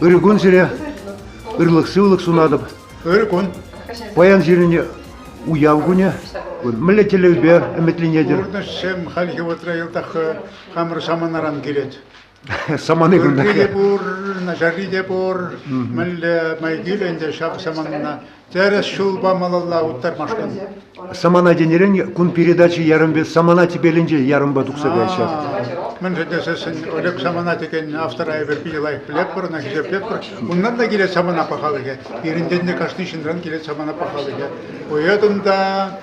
Ырӑ кун сире, ырлӑх-сывлӑх сунатӑп. Ырӑ кун. Паян сирӗн уяв кунӗ. Мӗнле тӗллевпе ӗмӗтленетӗр? Пурнӑҫсем хальхи вӑхӑтра йӑлтах хамӑр саманаран килет. Самани кунта. Ырри те пур, начарри те пур. Мӗнле май килӗ ӗнтӗ ҫав саманана тӗрӗс ҫулпа малалла уттармашкӑн. Самана тенӗрен кун передачи ярӑмпе Самана тӗпелӗнче ярӑмпа тухса каять ҫак. Мӗншӗн тесессӗн Олег Самана текен автора эпир питӗ лайӑх пӗлетпӗр, ӑна хисеплетпӗр. Унтан та килет самана пахалӑхӗ. Пирӗнтен те кашни ҫынран килет самана пахалӑхӗ. Поэтӑн та,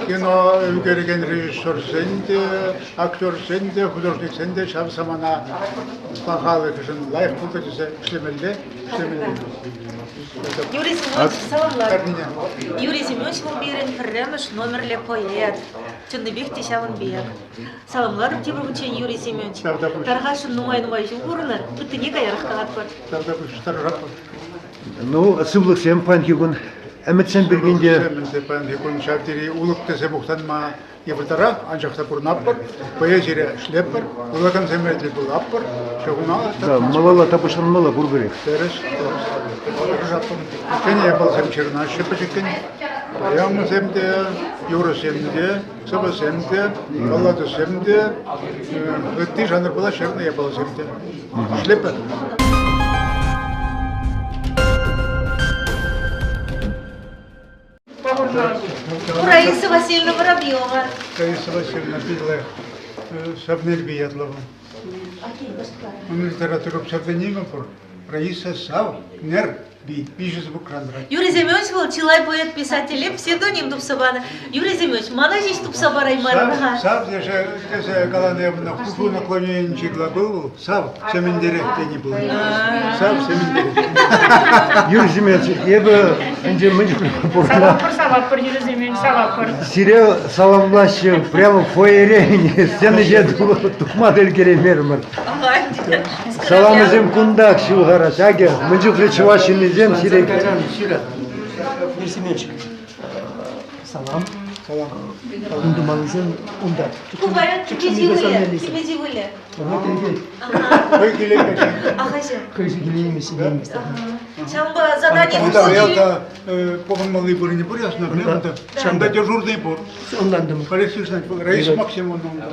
кино ӳкерекен режиссерсен те, актерсен те, художниксен те ҫав самана пахалӑхӗшӗн лайӑх пултӑр тесе ӗҫлемелле, ӗҫлемелле. Юрий Семенович саламлать. Юрий Семенович вӑл пирӗн пӗрремӗш номерлӗ поэт. Чӑннипех те ҫавӑн пек. Саламлатӑп тепӗр хутчен Юрий Семенович. Тархасшӑн нумай-нумай ҫул пурӑнӑр, ыттине каярах калатпӑр. Тӑрӑшатпӑр. Ну, сывлӑхсем паянхи кун ӗмӗтсем пирки те. Сывлӑхсем ӗнтӗ паянхи кун ҫав тери улӑп тесе мухтанма йывӑртарах, анчах та пурӑнатпӑр, поэзире ӗҫлетпӗр, вулакансемпе тӗл пулатпӑр. Ҫакна Да, малалла тапӑҫланмалла пурпӗрех. Тӗрӗс, тӗрӗс. Тӑрӑшатпӑр. Ҫӗнӗ япаласем ҫырӑнаҫҫӗ пӗчӗккӗн. Поэмӑсем те, юрӑсем те, сӑвӑсем те, балладӑсем те, ытти жанрпа ҫырнӑ япаласем те. Ӗҫлетпӗр. Раиса Васильевна Воробьева. Раиса Васильевна питӗ Савнерпи ятлӑ вӑл. Ун литература псевдонимӗ пур. Раиса Савнерби. Виҫӗ звукран тӑрать. Юрий Семенович вӑл чылай поэт-писателе псевдоним тупса панӑ. Юрий Семенович, мана ҫеҫ тупса параймарӑн-ха. Сав тесе, тесе каланӑ эп ӑна хушу наклоненинчи глагол вӑл. Сав сементерех тени пулнӑ. Сав сементерех. Юрий Семенович, эпӗ ӗнтӗ мӗн чухлӗ пурӑна. Саваппӑр, саваппӑр, Юрий Семенович, саваппӑр. Сире саламлаҫҫӗ прямо фойере сцена ҫине тухма та ӗлкӗреймерӗмӗр. Саламӗсем кунтах ҫывхараҫ. Акӑ, мӗн чухлӗ чӑваш ҫыннисем сире... Юрий Семенович, салам. Салам. Ун тумаллисем унта. Ку вара кӗпе вылӗ. Хӑй килеймест. Ахаҫа. Хӑй килеймест, килеймест. Ҫавӑнпа задание Унта ялта пухӑнмалли вырӑнӗ пур ясно, унта. Ҫавӑнта дежурный пур. Ӑнлантӑм. Олег Александрович, Раиса Максимовна унта.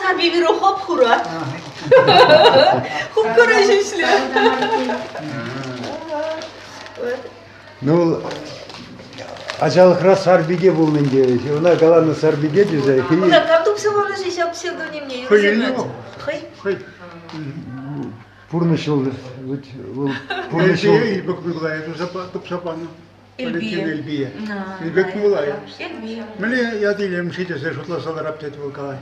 Сабибиру хоп-хура. Хуп-хура ҫӳҫлӗ. Ну, ачалӑхра Сарпике пулнӑ ӗнтӗ. Ӑна каланӑ Сарпике тесе. Ӑна кам тупса панӑ-ши ҫав псевдонимне? Хӑй илнӗ вӑл. Хӑй? Хӑй. Пурнӑҫ вӑл, вӑл пурнӑҫ вӑл. Илпек Микулайӗ тупса панӑ. Эльбие. Эльбие. Илпек Микулайӗ. Эльбие. Мӗнле ят илем-ши тесе шутласа ларап тет вӑл калать.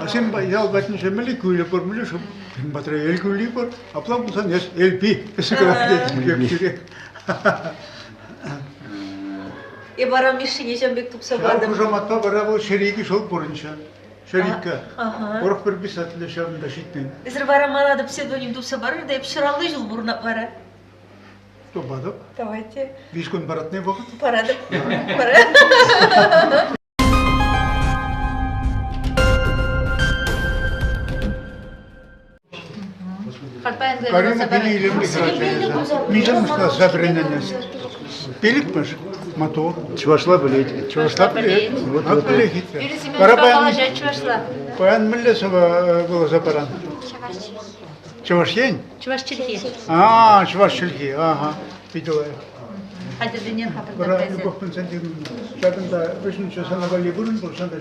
А сен ял патӗнче мӗнле кӳлӗ пур, мӗнле шыв? Пирӗн патра Эль кӳлли пур. Апла пулсан эс Эльпи тесе калать тет пире. Эп вара Мишшине ҫавӑн пек тупса Ҫав патӑм. хушаматпа вара вӑл ҫӗр ҫул пурӑнчӗ. Ҫӗриккӗ. Ага. Урӑх пӗр писателе ҫавӑнта ҫитмен. Эсир вара мана та псевдоним тупса парӑр та эп ҫӗралли ҫул пурӑнап вара. Тупатӑп. Давайте. Виҫ кун паратни вӑхӑт? Паратӑп. Пара. Карина питӗ илемлӗ хӗрача эсӗ. Миҫемӗш класра вӗренен эс? Пилӗкмӗш? Матур. Чӑвашла пӗлет. Чӑвашла пӗлет. Вот, Ак вот, пӗлет вот. хитре. Юрий Семенович Вара паян, калаҫать чӑвашла. паян мӗнле сӑвӑ вуласа паран? Чӑваш чӗлхи. Чӑваш Ен? Чӑваш чӗлхи. А, чӑваш чӗлхи. Ага, питӗ лайӑх. Хатӗрленер-ха Вара пӗртак Любовь Константиновна, ҫакӑнта вӗҫӗнче сана валли вырӑн пулсан та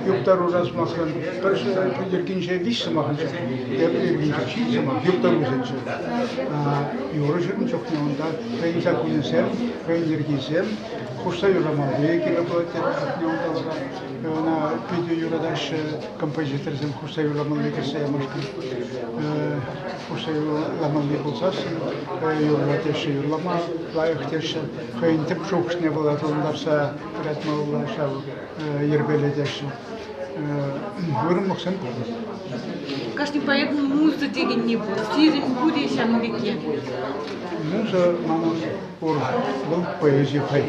Юптарура сӑмахран пӗр йӗркинче виҫ сӑмахӗнче, тепӗр йӗркинче ҫич сӑмах, юптарусенче. Юрӑ ҫырнӑ чухне унта хӑйӗн саккунӗсем, хӑйӗн йӗркисем хушса юрламалли кирлӗ пулать тепӗр чухне унта вара. Ӑна питӗ юратаҫҫӗ композиторсем хушса юрламалли кӗрсе ямашкӑн. Хушса юрламалли пулсассӑн юрра теҫҫӗ, юрлама лайӑх теҫҫӗ. Хӑйӗн тӗп шухӑшне вӑл аталантарса пырать малалла ҫав йӗрпеле теҫҫӗ. Уйрӑмлӑхсем пур. Кашни поэтӑн муза текенни пур. Сирӗн пур-и ҫавӑн пекки? Муза манӑн пур. Вӑл поэзи хӑй.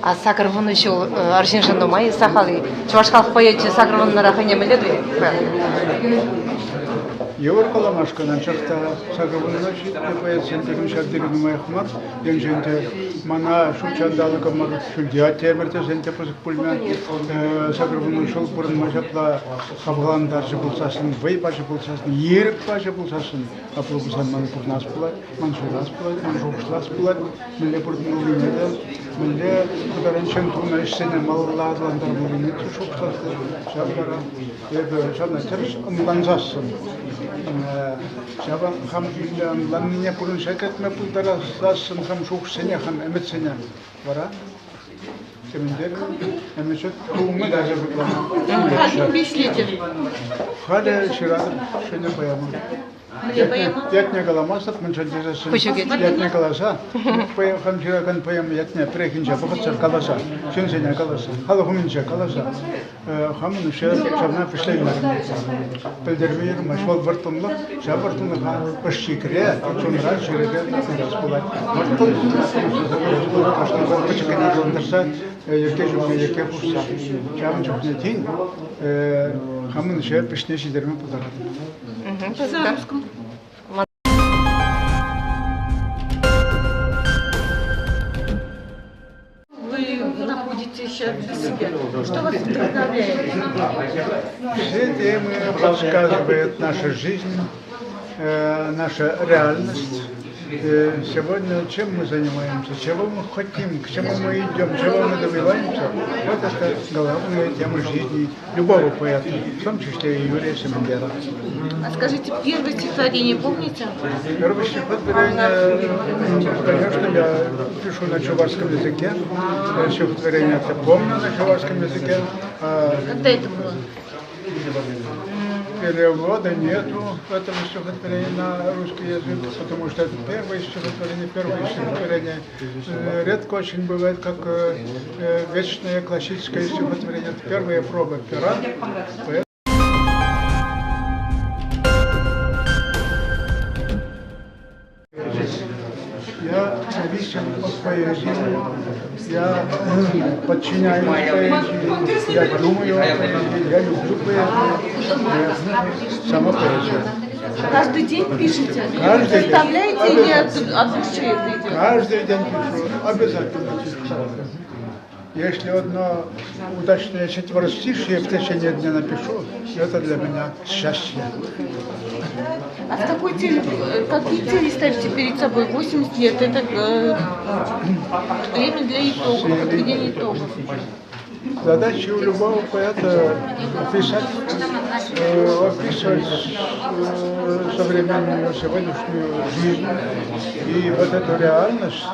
А 80 ҫул арҫыншӑн нумай-и, сахал-и? Чӑваш халӑх поэчӗ сакӑрвуннӑра хӑйне мӗнле туять? Йывӑр каламашкӑн, анчах та сакӑрвунна ҫитнӗ поэтсем пирӗн ҫав тери нумаях мар. Енчен те мана ҫут ҫанталӑкӑмӑр ҫӳлте аттемӗр тесен те пысӑк пулмӗ. 80 ҫул пурӑнма ҫапла хавхалантарчӗ пулсассӑн, вӑй пачӗ пулсассӑн, ирӗк пачӗ пулсассӑн, апла пулсан ман пурӑнас пулать, ман ҫырас пулать, ман шухӑшлас пулать, мӗнле пурӑнмаллине те, мӗнле кӑтаранччен тунӑ ӗҫсене малалла аталантармаллине те шухӑшлас пулать. Ҫав вара эпӗ ҫавна тӗрӗс ӑнлансассӑн, ҫавӑн хам мӗнле ӑнланнине пурнӑҫа кӗртме пултарасассӑн хам шухӑшсене, хам ӗмӗтсене вара темӗнтер ӗмӗчӗ тулнӑ та шутлама. Халь ӗҫлетӗр. Халӗ ҫыратӑп ҫӗнӗ поэма. Ятне каламастӑп, мӗншӗн тесессӗн ятне каласа, хам ҫыракан поэма ятне пӗррехинче вӑхӑтсӑр каласа, ҫынсене каласа, халӑх умӗнче каласа, хамӑн ӗҫе ҫавна вӗҫлеймерӗм. Пӗлтерме юрамасть. Вӑл вӑрттӑнлӑх, ҫав вӑрттӑнлӑха ӑш-чикре, чунра, чӗрере тытас пулать. Вӑрттӑн кашни кун пӗчӗккӗн аталантарса, йӗрке ҫумне йӗрке хушса. Ҫавӑн чухне тин хамӑн ӗҫе вӗҫне ҫитерме пултаратӑп. Вы находите сейчас для себя? Что вас вдохновляет? Все темы подсказывает наша жизнь, наша реальность. Сегодня чем мы занимаемся, чего мы хотим, к чему мы идем, чего мы добиваемся, вот это главная тема жизни любого поэта, в том числе и Юрия Семендера. А скажите, первое стихотворение помните? Первое стихотворение, конечно, я пишу на чувашском языке. Стихотворение это помню на чувашском языке. Когда это было? Перевода нету этого стихотворения на русский язык, потому что это первое стихотворение, первое стихотворение. Редко очень бывает, как вечное классическое стихотворение. Это первая проба пера. Я зависим от поэзии, я подчиняюсь поэзии, я думаю о поэзии, я люблю поэзию, сама поэзия. Каждый день пишете? Каждый день. Заставляете или от души это идет? Каждый день пишу, обязательно пишу. Если одно удачное четверостишье в течение дня напишу, это для меня счастье. А с какой целью, какие цели ставите перед собой? 80 лет – это время для итогов, подведения итогов. Задача у любого поэта писать, описывать современную сегодняшнюю жизнь. И вот эту реальность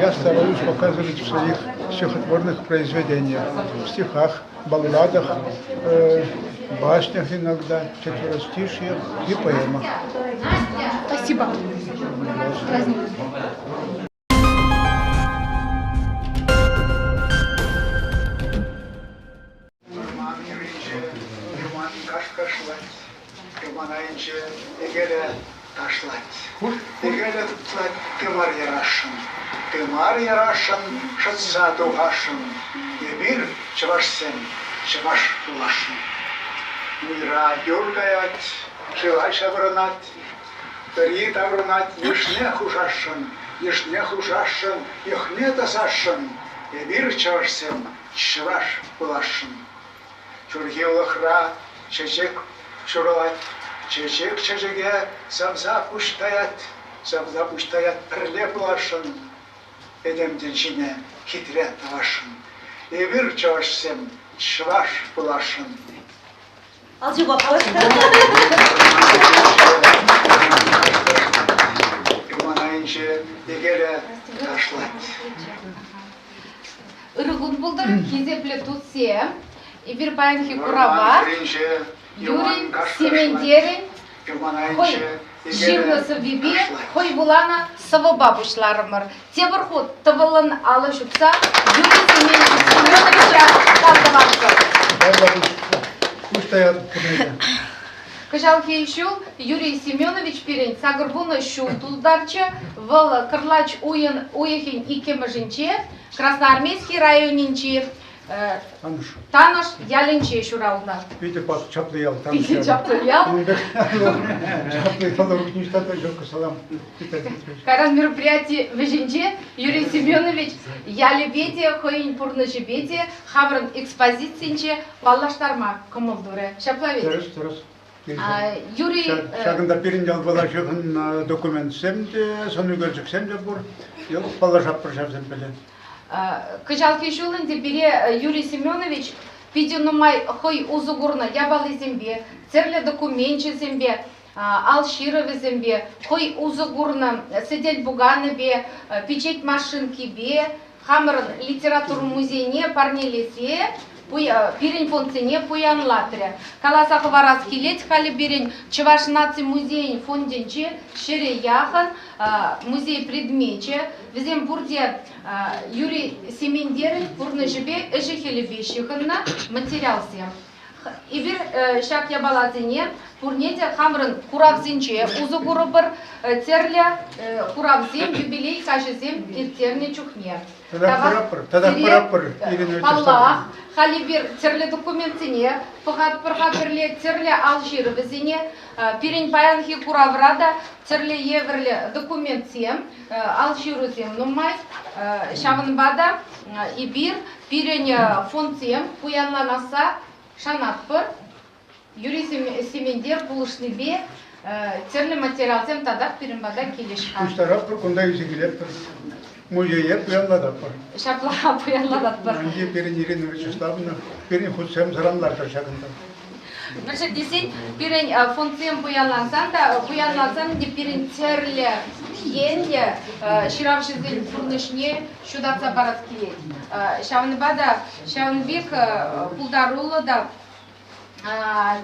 я стараюсь показывать в своих стихотворных произведениях, в стихах, балладах, баснях иногда, четверостишьях и поэмах. Спасибо. С праздником. Вӑрман хӗрринче юман каш-кашлать, юман айӗнче йӗкеле ташлать. Йӗкеле тутлать тымар ярасшӑн, тымар ярасшӑн, шӑтса тухасшӑн. Эпир, чӑвашсем, чӑваш пуласшӑн. Уйра юр каять, шыва ҫаврӑнать, Пӗри таврӑнать йышне хушасшӑн, йышне хушасшӑн, йӑхне тӑсасшӑн. Эпир, чӑвашсем, чӑваш пуласшӑн. Ҫурхи улӑхра чечек ҫурӑлать, чечек чечеке савса пуҫ таять, савса пуҫ таять пӗрле пуласшӑн, этем тӗнчине хитре тӑвасшӑн. Эпир, чӑвашсем, чӑваш пуласшӑн. Юман айӗнче йӗкеле ташлать. Ырӑ кун пултӑр, хисеплӗ туссем. Эпир паянхи курава Юрий Сементерӗн хӑй ҫырнӑ сӑввипе хӑй вуланӑ сӑвӑпа пуҫларӑмӑр. Тепӗр хут тӑвӑллӑн алӑ ҫупса Юрий Семеновича тав тӑватпӑр. Пуҫ таятӑп пурне Кӑҫалхи ҫул Юрий Семенович пирӗн 80 ҫул тултарчӗ. Вӑл Кӑрлач уйӑн уйӑхӗн иккӗмӗшӗнче Красноармейски районӗнчи Танӑш. Танӑш ялӗнче ҫуралнӑ. Питӗ чаплӑ ял. Танӑш Питӗ чаплӑ ял. Чаплӑ ял ниҫта та ҫук. Салам. Кайран мероприяти вӗҫӗнче Юрий Семенович ялӗпе те, хӑйӗн пурнӑҫӗпе те хамӑрӑн экспозицинче паллаштарма кӑмӑл турӗ. Ҫапла ведь? Тӗрӗс, тӗрӗс. Юрий Ҫакӑнта пирӗн ялпала ҫыхӑннӑ документсем те, сӑн ӳкерчӗксем те пур. Паллашатпӑр ҫавсемпеле. Кӑҫалхи ҫул ӗнтӗ пире Юрий Семенович питӗ нумай хӑй усӑ курнӑ япалисемпе, тӗрлӗ докуменчӗсемпе, ал ҫырӑвӗсемпе, хӑй усӑ курнӑ сӗтел-пуканӗпе, пичет машинкипе хамӑрӑн литература музейне парнелесе пирӗн фондсене пуянлатрӗ. Каласа хӑварас килет, халӗ пирӗн Чӑваш наци музейӗн фондӗнче ҫӗре яхӑн музей предмечӗ. Вӗсем пурте Юрий Сементерӗн пурнӑҫӗпе, ӗҫӗ-хӗлӗпе ҫыхӑннӑ материалсем. Эпир ҫак япаласене пурне те хамӑрӑн куравсенче усӑ курӑпӑр, тӗрлӗ куравсем, юбилей каҫӗсем ирттернӗ чухне. Татах пыратпӑр, татах пыратпӑр, Ирина Паллах, халь эпир тӗрлӗ документсене пӑхатпӑр-ха пӗрле, тӗрлӗ ал ҫырӑвӗсене. Пирӗн паянхи куравра та тӗрлӗ евӗрлӗ документсем, ал ҫырусем нумай. Ҫавӑнпа та эпир пирӗн фондсем пуянланасса шанатпӑр. Юрий Сементер пулӑшнипе тӗрлӗ материалсем татах пирӗн пата килӗҫ-ха. Пуҫтаратпӑр, кунта илсе килетпӗр. Музее пуянлататпӑр. Ҫапла пуянлататпӑр. Ӗнтӗ пирӗн Ирина Вячеславовна пирӗн хутсем сӑранлартӑр ҫакӑнта. Мӗншӗн тесен пирӗн фондсем пуянлансан та пуянлансан ӗнтӗ пирӗн тӗрлӗ енлӗ ҫыравҫӑсен пурнӑҫне ҫутатса парас килет. Ҫавӑнпа та ҫавӑн пек пултаруллӑ та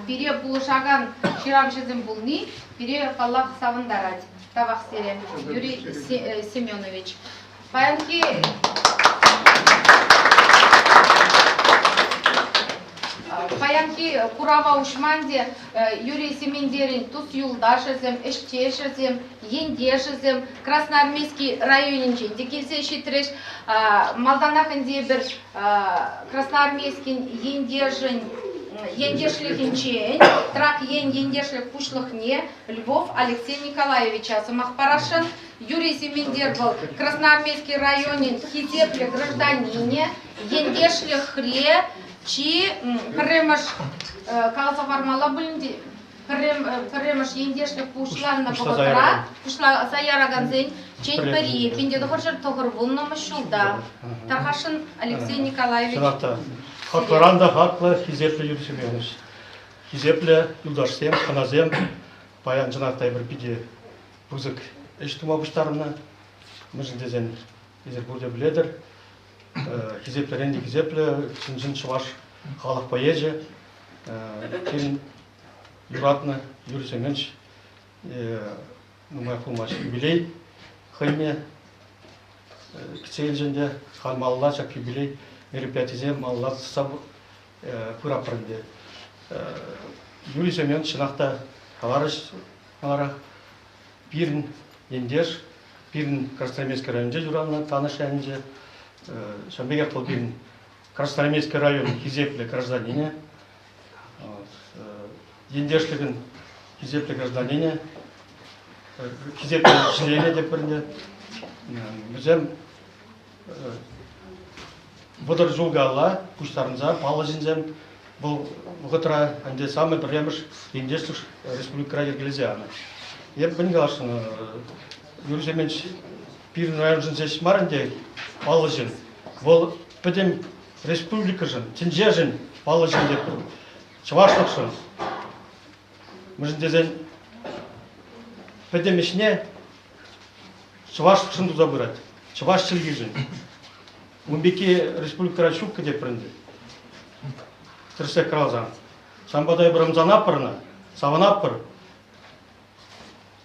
пире пулӑшакан ҫыравҫӑсем пулни пире, паллах, савӑнтарать. Тавах сире, Юрий Семенович. Паянхи Паянхи курава уҫма ӗнтӗ Юрий Сементерӗн тус-юлташӗсем, ӗҫтешӗсем, ентешӗсем Красноармейски районӗнчен те килсе ҫитрӗҫ. Малтанах ӗнтӗ эпир Красноармейскин ентешӗн ентешлӗхӗнчен Трак ен ентешлӗх пуҫлӑхне Львов Алексей Николаевича сӑмах парасшӑн. Юрий Сементер вӑл Красноармейски районӗн хисеплӗ гражданинӗ, ентешлӗхре чи пӗрремӗш каласа хӑвармалла пулин те пӗрремӗш ентешлӗх пуҫланнӑ вӑхӑтра пуҫласа яракансен чен пӗри 1990 ҫулта. Тархасшӑн Алексей Николаевич. Чӑнах та, хаклӑран та хаклӑ хисеплӗ Юрий Семенович. Хисеплӗ юлташсем, хӑнасем, паян чӑнах та эпир питӗ пысӑк ӗҫ тума пуҫтарӑннӑ. Мӗншӗн тесен эсир пурте пӗлетӗр, хисеплӗрен те хисеплӗ чӑн-чӑн чӑваш халӑх поэчӗ, пирӗн юратнӑ Юрий Семенович нумаях пулмасть юбилей хӑйне кӗтсе илчӗ ӗнтӗ. Халь малалла ҫак юбилей мероприятисем малалла тӑсса пыратпӑр ӗнтӗ. Юрий Семенович чӑнах та каларӗҫ маларах пирӗн ентеш, пирӗн Красноармейски районӗнче ҫуралнӑ Танӑш ялӗнче. Ҫавӑн пекех вӑл пирӗн Красноармейски район хисеплӗ гражданинӗ, ентешлӗхӗн хисеплӗ гражданинӗ, хисеплӗ членӗ те пӗрне. Вӗсем 30 ҫул каялла пуҫтарӑнса паллӑ ҫынсем вӑл вӑхӑтра ӗнтӗ самый пӗрремӗш ентешлӗх республикӑра йӗркелесе янӑ. Эп мӗн каласшӑн, Юрий Семенович пирӗн районшӑн ҫеҫ мар ӗнтӗ паллӑ ҫын. Вӑл пӗтӗм республикӑшӑн, тӗнчешӗн паллӑ ҫын тетпӗр. Чӑвашлӑхшӑн. Мӗншӗн тесен пӗтӗм ӗҫне чӑвашлӑхшӑн туса пырать, чӑваш чӗлхишӗн. Ун пекки республикӑра ҫук тетпӗр ӗнтӗ. Тӗрӗсрех каласан. Ҫавӑнпа та эпир ӑмсанатпӑр ӑна, савӑнатпӑр.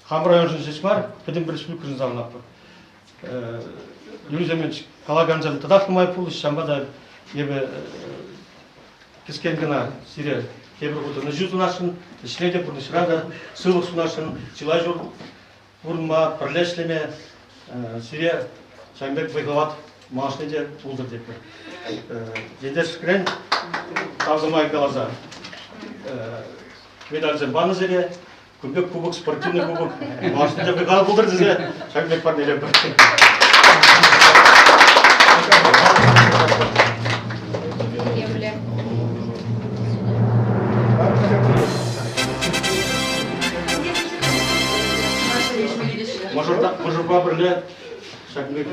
Хамӑр районшӑн ҫеҫ мар, пӗтӗм республикӑшӑн савӑнатпӑр. Юрий Семенович, калакансем татах нумай пулӗҫ, ҫавӑнпа та эпӗ кӗскен кӑна сире тепӗр хут ӑнӑҫу сунасшӑн, ӗҫре те, пурнӑҫра та сывлӑх сунасшӑн, чылай ҫул пурӑнма, пӗрле ӗҫлеме сире ҫавӑн пек вӑй-хӑват малашне те пултӑр тетпӗр. Ентешрен тав сӑмахӗ каласа медальсем панӑ сире. Кун пек кубок, спортивный кубок малашне те вӑй-хал пултӑр тесе ҫакӑн пек парнелетпӗр. Илемлӗ. Мӑшӑрпа пӗрле ҫакӑн пек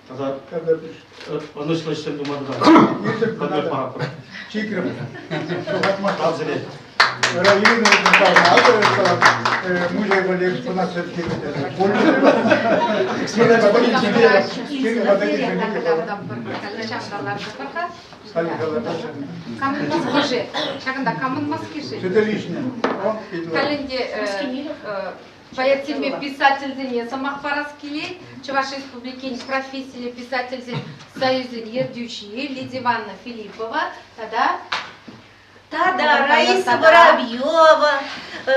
тата ӑнӑҫлӑ ӗҫсем тума тата паратпӑр. Чикрӗм. Тав сире. Музей валли экспонатсем Камӑн маски-ши? Ҫакӑнта камӑн маски-ши? Это лишнее. Халь ӗнтӗ поэтсемпе писательсене сӑмах парас килет. Чӑваш Республикин профессиллӗ писательсен союзӗн ертӳҫи Лидия Ивановна Филиппова тата Тата Раиса Воробьева,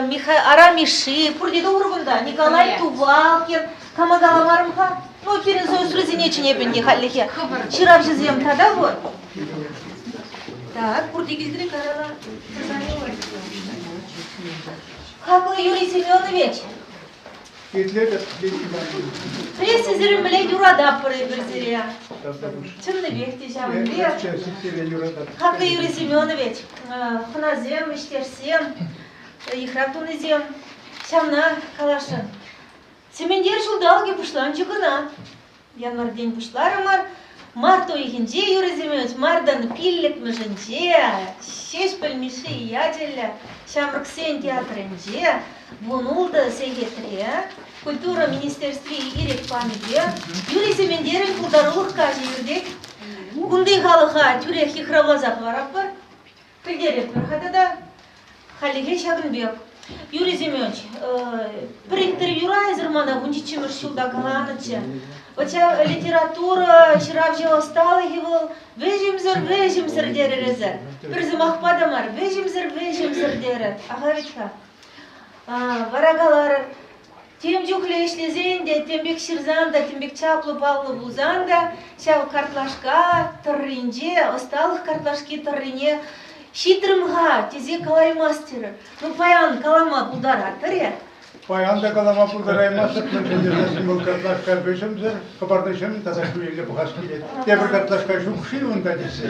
Михаил Арамиши, пурте тухрӑр кунта, Николай Тувалкин. Кама каламарӑм-ха? Ну, пирӗн союзрисене чӗнеп ӗнтӗ хальлӗхе. Ҫыравҫӑсем тата пур. Так, пурте килтӗр кайрана. Хаклӑ Юрий Семенович. Итлетӗп, Пресс сирӗн мӗнле юрататпӑр эпир сире. Чӑннипех те ҫавӑн пек. Хаклӑ Юрий Семенович, хӑнасем, ӗҫтешсем, йыхрав тунисем ҫавна каласшӑн. Сементер ҫулталӑкӗ пуҫланчӗ кӑна. Январьтен пуҫларӑмӑр. Март уйӑхӗнче Юрий Семенович мартӑн пиллӗкмӗшӗнче Ҫеҫпӗл Мишши ячӗллӗ Ҫамрӑксен театрӗнче 16 сехетре Культура министерстви ирӗк панипе Юрий Сементерӗн пултарулӑх каҫӗ иртет. Кунти халӑха тӳрех йыхравласа хӑваратпӑр. Пӗлтеретпӗр-ха тата. Хальлӗхе ҫакӑн пек. Юрий Семенович, пӗр интервьюра эсӗр мана вунҫиччӗмӗш ҫулта каланӑччӗ. Вот ҫав литература, ҫыравҫӑ ӑсталӑхӗ вӑл вӗҫӗмсӗр, вӗҫӗмсӗр терӗр эсӗ. Пӗр сӑмахпа та мар, вӗҫӗмсӗр, вӗҫӗмсӗр терӗр. Аха вӗт-ха. Вара каларӑр, Тем чухлӗ ӗҫлесен те, тем пек ҫырсан та, тем пек чаплӑ паллӑ пулсан та ҫав картлашка тӑрринче, ӑсталӑх картлашки тӑррине ҫитрӗм-ха тесе калаймастӑр. Ну, паян калама пултаратӑр-и? Паян та калама пултараймастӑп, мӗншӗн тесен вӑл картлашка вӗҫӗмсӗр хӑпарнӑҫем тата ҫӳлелле пӑхас килет. Тепӗр картлашка ҫук-ши унта тесе.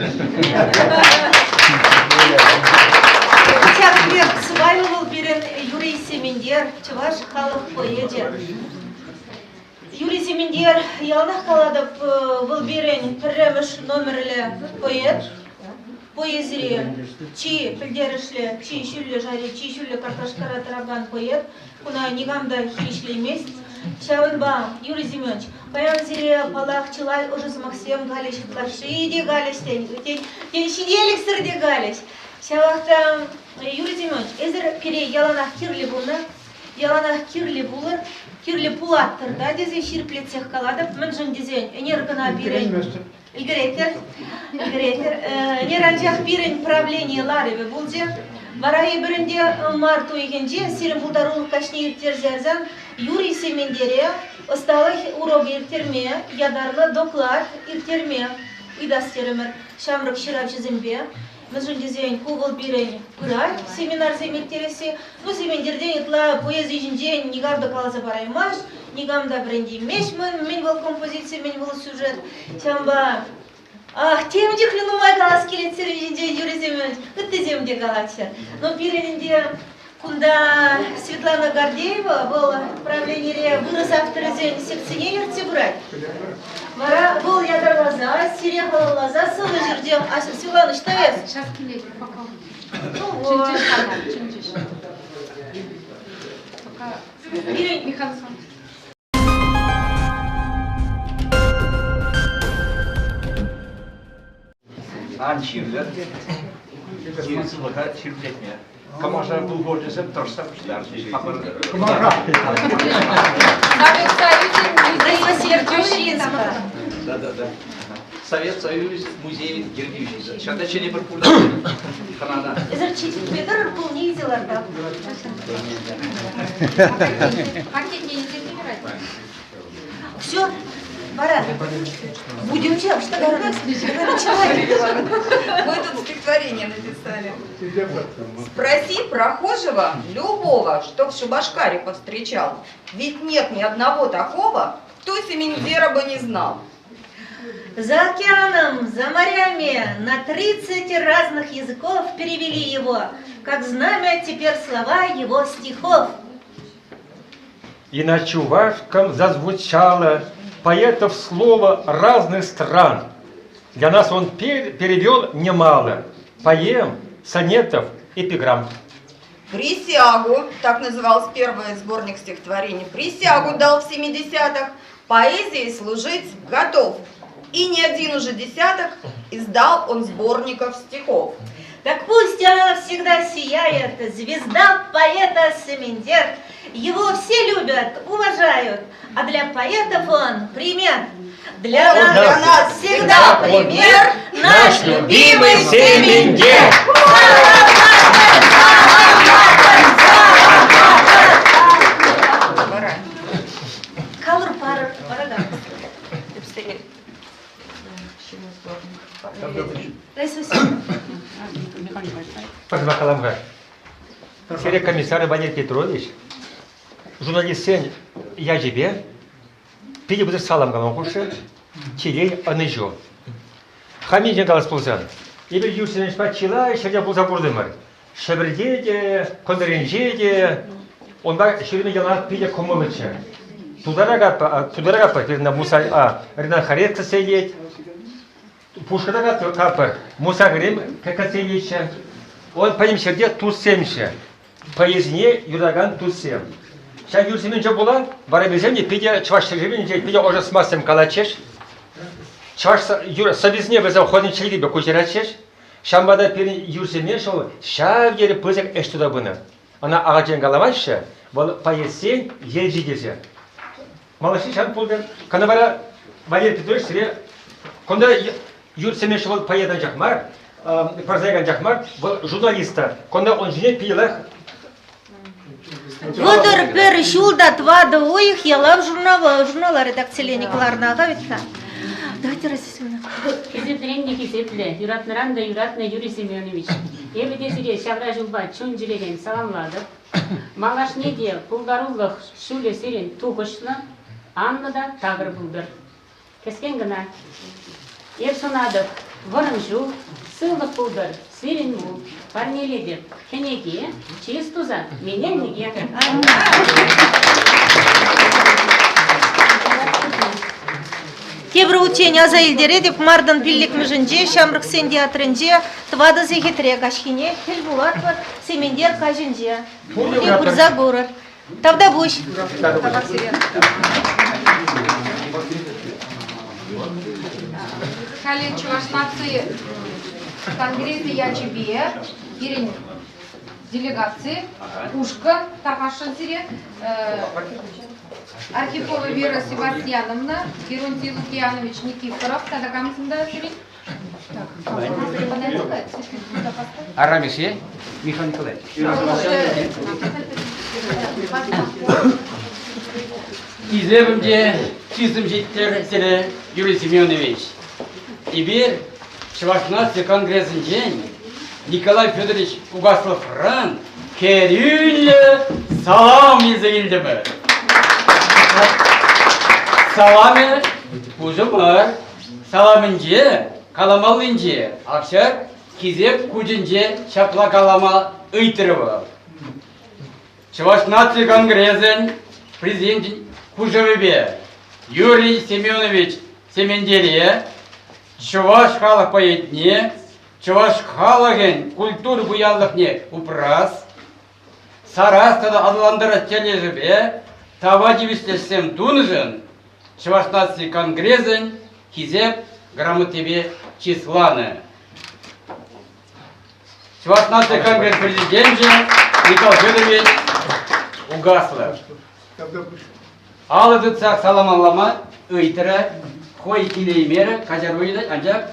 Ҫак пек сӑпайлӑ вӑл пирӗн Юрий Сементер, чӑваш халӑх поэчӗ. Юрий Сементер, яланах калатӑп, вӑл пирӗн пӗрремӗш номерлӗ поэт. Поэзире чи пӗлтерӗшлӗ, чи ҫӳллӗ шайри, чи ҫӳллӗ картлашкара тӑракан поэт. Куна никам та хирӗҫлемест. Ҫавӑнпа, Юрий Семенович, паян сире, паллах, чылай ӑшӑ сӑмахсем калӗҫ, ытлашши те калӗҫ, тен, тен, тен ҫителӗксӗр те калӗҫ. Ҫавах та, Юрий Семенович, эсӗр пире яланах кирлӗ пулнӑ, яланах кирлӗ пулӑр, кирлӗ пулаттӑр та тесе ҫирӗплетсех калатӑп. Мӗншӗн тесен ӗнер кӑна пирӗн Ӗлкӗретӗр, ӗлкӗретӗр. Ӗнер анчах пирӗн правлени ларӑвӗ пулчӗ. Вара эпир ӗнтӗ март уйӑхӗнче сирӗн пултарулӑх каҫне ирттерсе ярсан Юрий Сементере ӑсталӑх урокӗ ирттерме, ятарлӑ доклад ирттерме ыйтас терӗмӗр ҫамрӑк ҫыравҫӑсемпе. Мӗншӗн тесен ку вӑл пирӗн пырать семинарсем ирттересси. Ну, Сементертен ытла поэзи ҫинчен никам та каласа параймасть, никам та вӗрентеймест мӗн вӑл композици, мӗн вӑл сюжет. Ҫавӑнпа ах, тем чухлӗ нумай калас килет сирӗн ҫинчен, Юрий Семенович, ыттисем те калаҫҫӗ. Но пирӗн ӗнтӗ кунта Светлана Гордеева, вӑл правленире вырӑс авторӗсен секцине ертсе пырать. Вара вӑл ятарласа, сире халалласа сӑвӑ ҫырчӗ. Светлана, ӑҫта эс? Сейчас килет, пока. Чӗнчӗҫ мана, чӗнчӗҫ. Пока Михаил Ан чирлӗр те. Сирӗн сывлӑха ҫирӗплетме. Кӑмаша пыл хурчӗсем тӑрӑшса пуҫтарчӗҫ. Кӑмаша. Совет Союзӗн музей ертӳҫи. Да, да, да. Совет Союз музейӗн ертӳҫи. Ҫакна ҫӗнӗ пӗр пурнӑҫ хӑнана. Эсир чечекпе тӑрӑр пулни илсе лартап. Пакетне илсе килӗр. Все, пора. Будем чем? Что Мы тут стихотворение написали. Спроси прохожего любого, что в Шубашкаре повстречал. Ведь нет ни одного такого, кто Семендера бы не знал. За океаном, за морями на 30 разных языков перевели его, как знамя теперь слова его стихов. И на чувашском зазвучало поэтов слово разных стран. Для нас он перевел немало поэм, сонетов, эпиграмм. Присягу, так назывался первый сборник стихотворений, присягу дал в 70-х, поэзией служить готов. И не один уже десяток издал он сборников стихов. Так пусть она всегда сияет, звезда поэта Семендер. Его все любят, уважают, а для поэтов он пример. Для Он нас, для нас всегда пример наш любимый Семендер. Калӑр паракан. Раиса Васильевна. Пожалуйста, калам-ха. Сире комиссар Валерий Петрович журналистсен ячӗпе питӗ пысӑк салам калама хушрӗ. Телей ӑнӑҫу. Хам енчен калас пулсан, эпир Юрий Семеновичпа чылай ҫӗрте пулса куртӑмӑр. Ҫӗпӗрте те, кӑнтӑрӗнче те унпа ҫӳреме яланах питӗ кӑмӑллӑччӗ. Тутара катпӑр, пирӗн Муса, Ренат Харец кӗтсе илет. Пушкӑрта катпӑр, Муса Грим кӗтсе илетчӗ. Он пӗтӗм ҫӗрте туссемччӗ. Поэзине юратакан туссем. Ҫак юрсеменче пула вара вӗсем те питӗ чӑваш ҫӗршывӗнче питӗ ӑшӑ сӑмахсем калатчӗҫ. Чӑваш сӑввисене вӗсем хӑйсен чӗлхипе куҫаратчӗҫ. Ҫавӑнпа та пирӗн юрсене шӑл ҫав тери пысӑк ӗҫ туса пынӑ. Ӑна ахальтен каламаҫҫӗ, вӑл поэтсен елчи тесе. Малашне ҫав пултӑр. Кӑна вара Валерий Петрович сире кунта юрсене вӑл поэт анчах мар, прозаик анчах мар, вӑл журналист та. Кунта ун ҫине питӗ 31 ҫул та тӑватӑ уйӑх Ялав журнала, журнала редакциленӗ кӑларнӑ-ха вӗт-ха. Давайте, Раиса Хисепрен те хисеплӗ, юратнӑран та юратнӑ Юрий Семенович. Эпӗ те сире ҫавра ҫулпа чун-чӗререн саламлатӑп. Малашне те пултарулӑх ҫулӗ сирӗн тухӑҫлӑ, анлӑ та такӑр пултӑр. Кӗскен кӑна. Эп сунатӑп вӑрӑм ҫул, сывлӑх пултӑр, сирӗн мул. Парнелетӗп кӗнеке, чыс туса менелнике. Тепӗр хутчен аса илтеретӗп, мартӑн пиллӗкмӗшӗнче Ҫамрӑксен театрӗнче тӑватӑ сехетре каҫхине тӗл пулатпӑр Сементер каҫӗнче. Пурте пырса курӑр. Тавтапуҫ. Халӗ Чӑваш наци конгресӗ ячӗпе пирӗн делегаци ушкӑн тархасшӑн сире Архипова Вера Севастьяновна, Геронтий Лукьянович Никифоров тата камсем та сирӗн? Арамисе Михаил Николаевич. Хисепӗм те чысӑм ҫиттӗр сире, Юрий Семенович. Эпир Чӑваш наци конгресӗнчен Николай Федорович Угасловран хӗрӳллӗ салам илсе килтӗмӗр. Саламӗ пушӑ мар. Саламӗнче, каламаллинче, ак ҫак хисеп хучӗнче ҫапла калама ыйтрӗ вӑл. Чӑваш наци конгресӗн президенчӗн хушӑвӗпе Юрий Семенович Сементере чӑваш халӑх поэтне, чӑваш халӑхӗн культура пуянлӑхне упрас, сарас тата аталантарас тӗлӗшӗпе тава тивӗҫлӗ ӗҫсем тунӑшӑн Чӑваш наци конгресӗн Хисеп грамотипе чысланӑ. Чӑваш наци конгресс президенчӗ Николай Федорович Угаслов. Алӑ тытсах саламлама ыйтрӗ, хӑй килеймерӗ, каҫару ыйтать, анчах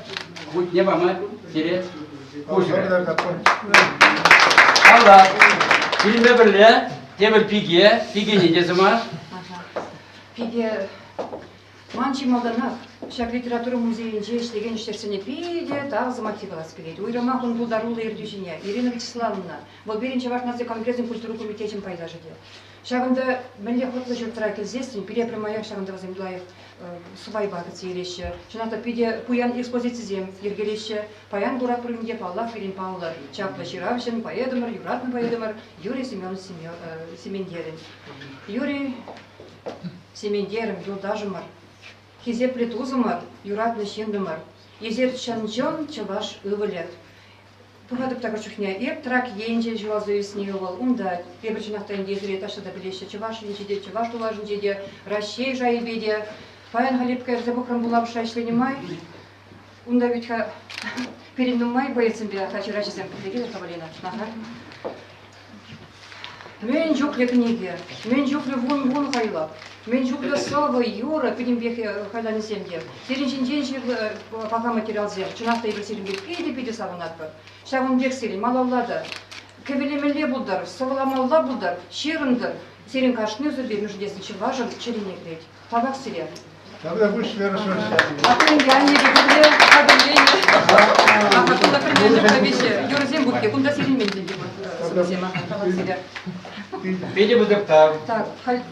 хутне пама сире хушрӗ. Алла, пирӗнпе пӗрле тепӗр пике, пикене те сӑмах. Пике Ман чи малтанах ҫак литература музейӗнче ӗҫлекен ӗҫтешсене питӗ тав сӑмаххи калас килет. Уйрӑмах ун пултаруллӑ ертӳҫине Ирина Вячеславовна, вӑл пирӗн Чӑваш наци конгресӗн культура комитечӗн пайташӗ те. Ҫакӑнта мӗнле хӑтлӑ ҫуртра килсессӗн пире пӗрмаях ҫакӑнта вӗсем лайӑх сӑпайпа кӗтсе илеҫҫӗ. Чӑнах та питӗ пуян экспозицисем йӗркелеҫҫӗ. Паян куратпӑр ӗнтӗ, паллах, пирӗн паллӑ чаплӑ ҫыравҫӑн, поэтӑмӑр, юратнӑ поэтӑмӑр Юрий Семенович Сементерӗн. Юрий Сементерӗм, юлташӑмӑр, хисеплӗ тусӑмӑр, юратнӑ ҫыннӑмӑр, эсир чӑн-чӑн чӑваш ывӑлӗ. Пӑхатӑп та чухне эп Трак енче ҫуралса ӳснӗ ывӑл. Унта эпир чӑнах та ӗнтӗ эсире таҫта та пӗлеҫҫӗ, Чӑваш енче те, Чӑваш тулашӗнче те, Раҫҫей шайӗпе те. Паян халь эп кӗрсе пӑхрӑм вулавӑшра ӗҫленӗ май. Унта вӗт-ха пирӗн нумай боецсемпе ҫыраҫӑсем пӗрле Валина. Аха. Мӗн чухлӗ кӗнеке, мӗн чухлӗ вун-вун хайлав, мӗн чухлӗ сӑвӑ, юрӑ пӗтӗмпех хайланисем те. Сирӗн ҫинчен ҫырнӑ паха материалсем. Чӑнах та эпир сирӗнпе питӗ-питӗ савӑнатпӑр. Ҫавӑн пек сирӗн малалла та кӗвӗлемелле пултӑр, сӑвӑламалла пултӑр, ҫырӑнтӑр. Сирӗн кашни сӑвви мӗншӗн тесен чӑвашӑн чӗрине кӗрет. Тавах сире. Тогда пусть Вера Юрӑсем пур кунта сирӗнмен те сӑвӑсем. Питӗ пысӑк тав. Так, халь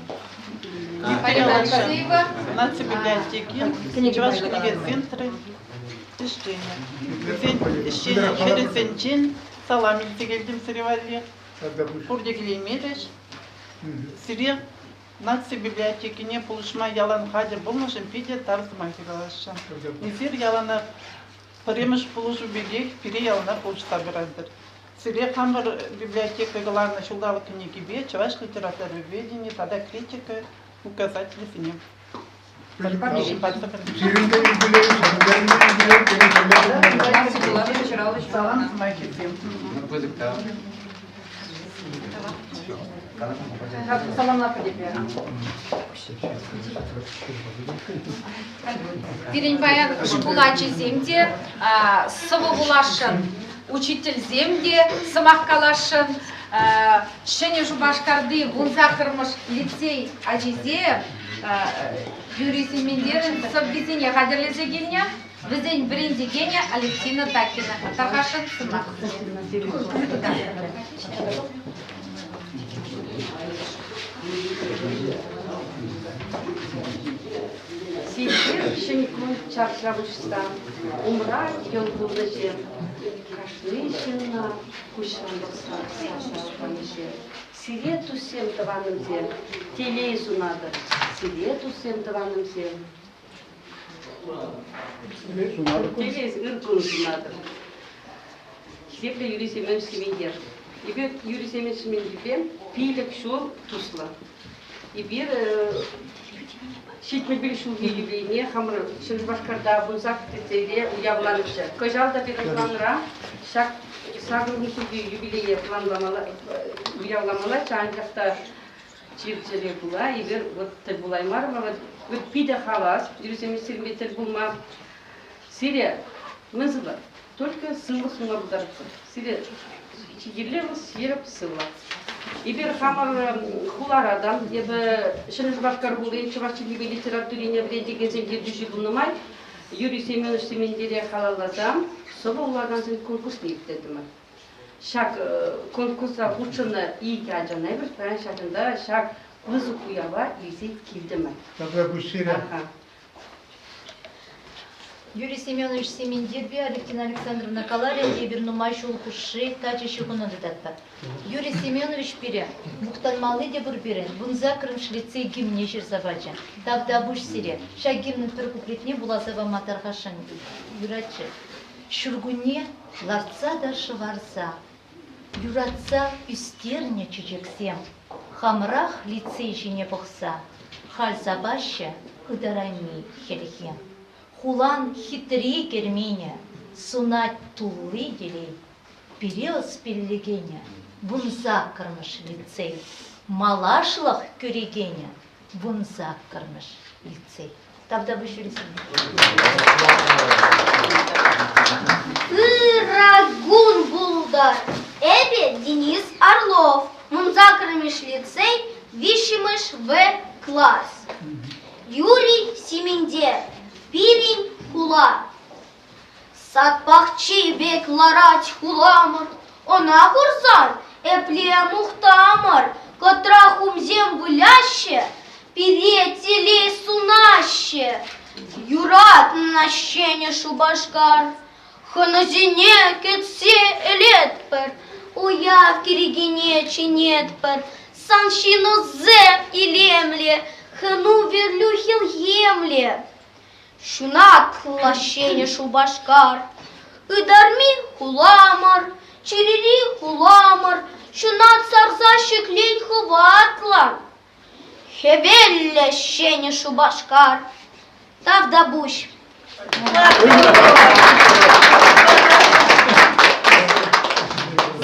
Полина Алексеева. Наци библиотеки, Чӑваш кӗнеке центрӗ ӗҫченӗ. Вӗсен ӗҫченӗ хӗрӗсенчен салам илсе килтӗм сире валли. Пурте килеймерӗҫ. Сире Наци библиотекине пулӑшма ялан хатӗр пулнӑшӑн питӗ тав сӑмахӗ каласшӑн. Эсир яланах пӗрремӗш пулӑшу пекех пире яланах пулӑшса пыратӑр. Сире хамӑр библиотека кӑларнӑ ҫулталӑк кӗнекипе чӑваш литературоведени тата критика указателӗсене Салам сӑмахӗсем. Пысӑк тав. Саламлатпӑр тепре. Пирӗн паян шкул ачисем те сӑвӑ вуласшӑн, учительсем те сӑмах каласшӑн. Ҫӗнӗ Шупашкарти вунсаккӑрмӗш лицей ачисем Юрий Сементерӗн сӑввисене хатӗрлесе килнӗ. Вӗсен вӗрентекенӗ Алевтина Такина. Тархасшӑн сӑмах. Сивве ҫӗн кун чарса уҫсан, умра йӑл кулнӑҫем, кашни ҫынна куҫран пӑхса савса панӑҫем. Сире, туссем, тӑванӑмсем, телей сунатӑп. Сире, туссем, тӑванӑмсем, телей ыр кун сунатӑп. Хисеплӗ Юрий Семенович Сементер. Эпир Юрий Семенович Сементерпе 5 ҫул туслӑ. Эпир 71 ҫулхи юбилейне хамӑр Ҫӗн Шупашкарта Вунсак лицейре уявланӑччӗ. Кӑҫал та пирӗн планра ҫак сакӑрмӗш ҫулхи юбилее планламалла, уявламаллаччӗ, анчах та чир-чӗре пула эпир вот тӗл пулаймарӑмӑр. Вот питӗ хавас Юрий Семенович сирӗнпе тӗл пулма. Сире мӗн сывлӑх? Только сывлӑх сунма пултаратпӑр. Сире чи кирли вӑл ҫирӗп сывлӑх. Эпир хамӑр хулара та, эпӗ Ҫӗнӗ Шупашкар хулин чӑваш чӗлхипе литературине вӗрентекенсен ертӳҫи пулнӑ май Юрий Семенович Сементере халалласа сӑвӑ вулакансен конкурсне ирттертӗмӗр. Ҫак конкурса хутшӑннӑ икӗ ачана эпир паян ҫакӑнта ҫак пысӑк уява илсе килтӗмӗр. Ҫапла пуҫ сире. Юрий Семенович Сементерпе Алевтина Александровна каларӗ, эпир нумай ҫул хушши тачӑ ҫыхӑну тытатпӑр. Юрий Семенович пире мухтанмалли те пур пирӗн, вунсаккӑрмӗш лицей гимнне ҫырса пачӗ. Тавтапуҫ сире. Ҫак гимнӑн пӗр куплетне вуласа пама тархасшӑн юратчӗ. Ҫуркунне лартса та шӑварса, юратса ӳстернӗ чечексем хамӑрах лицей ҫине пӑхса халь сапаҫҫӗ ытарайми хӗлхем. Хулан хитре керменӗ сунать тулли телей. Пире ӑс пиллекенӗ вунсаккӑрмӗш лицей, малашлӑх кӳрекенӗ вунсаккӑрмӗш лицей. Тавтапуҫ Юрий Ырӑ кун пултӑр! Эпӗ Денис Орлов, вунсаккӑрмӗш лицей, виҫҫӗмӗш В класс. Юрий Сементер, пирӗн хула. Сад пахчи пек ларать хуламӑр, ӑна курсан епле мухтамӑр, кӑтра хумсем выляҫҫӗ, пире телей сунаҫҫӗ. Юратнӑ ҫӗнӗ Шупашкар, хӑнасене кӗтсе илетпӗр, уяв кӗрекине чӗнетпӗр. Сан ҫынусем илемлӗ, хӑну-вӗрлӳ хӗлхемлӗ. Ҫунатлӑ ҫӗнӗ Шупашкар, ытарми хуламӑр, чӗрери хуламӑр, ҫунат сарса ҫӗклен хӑватлӑ. Хӗвеллӗ ҫӗнӗ Шупашкар. Тавтапуҫ.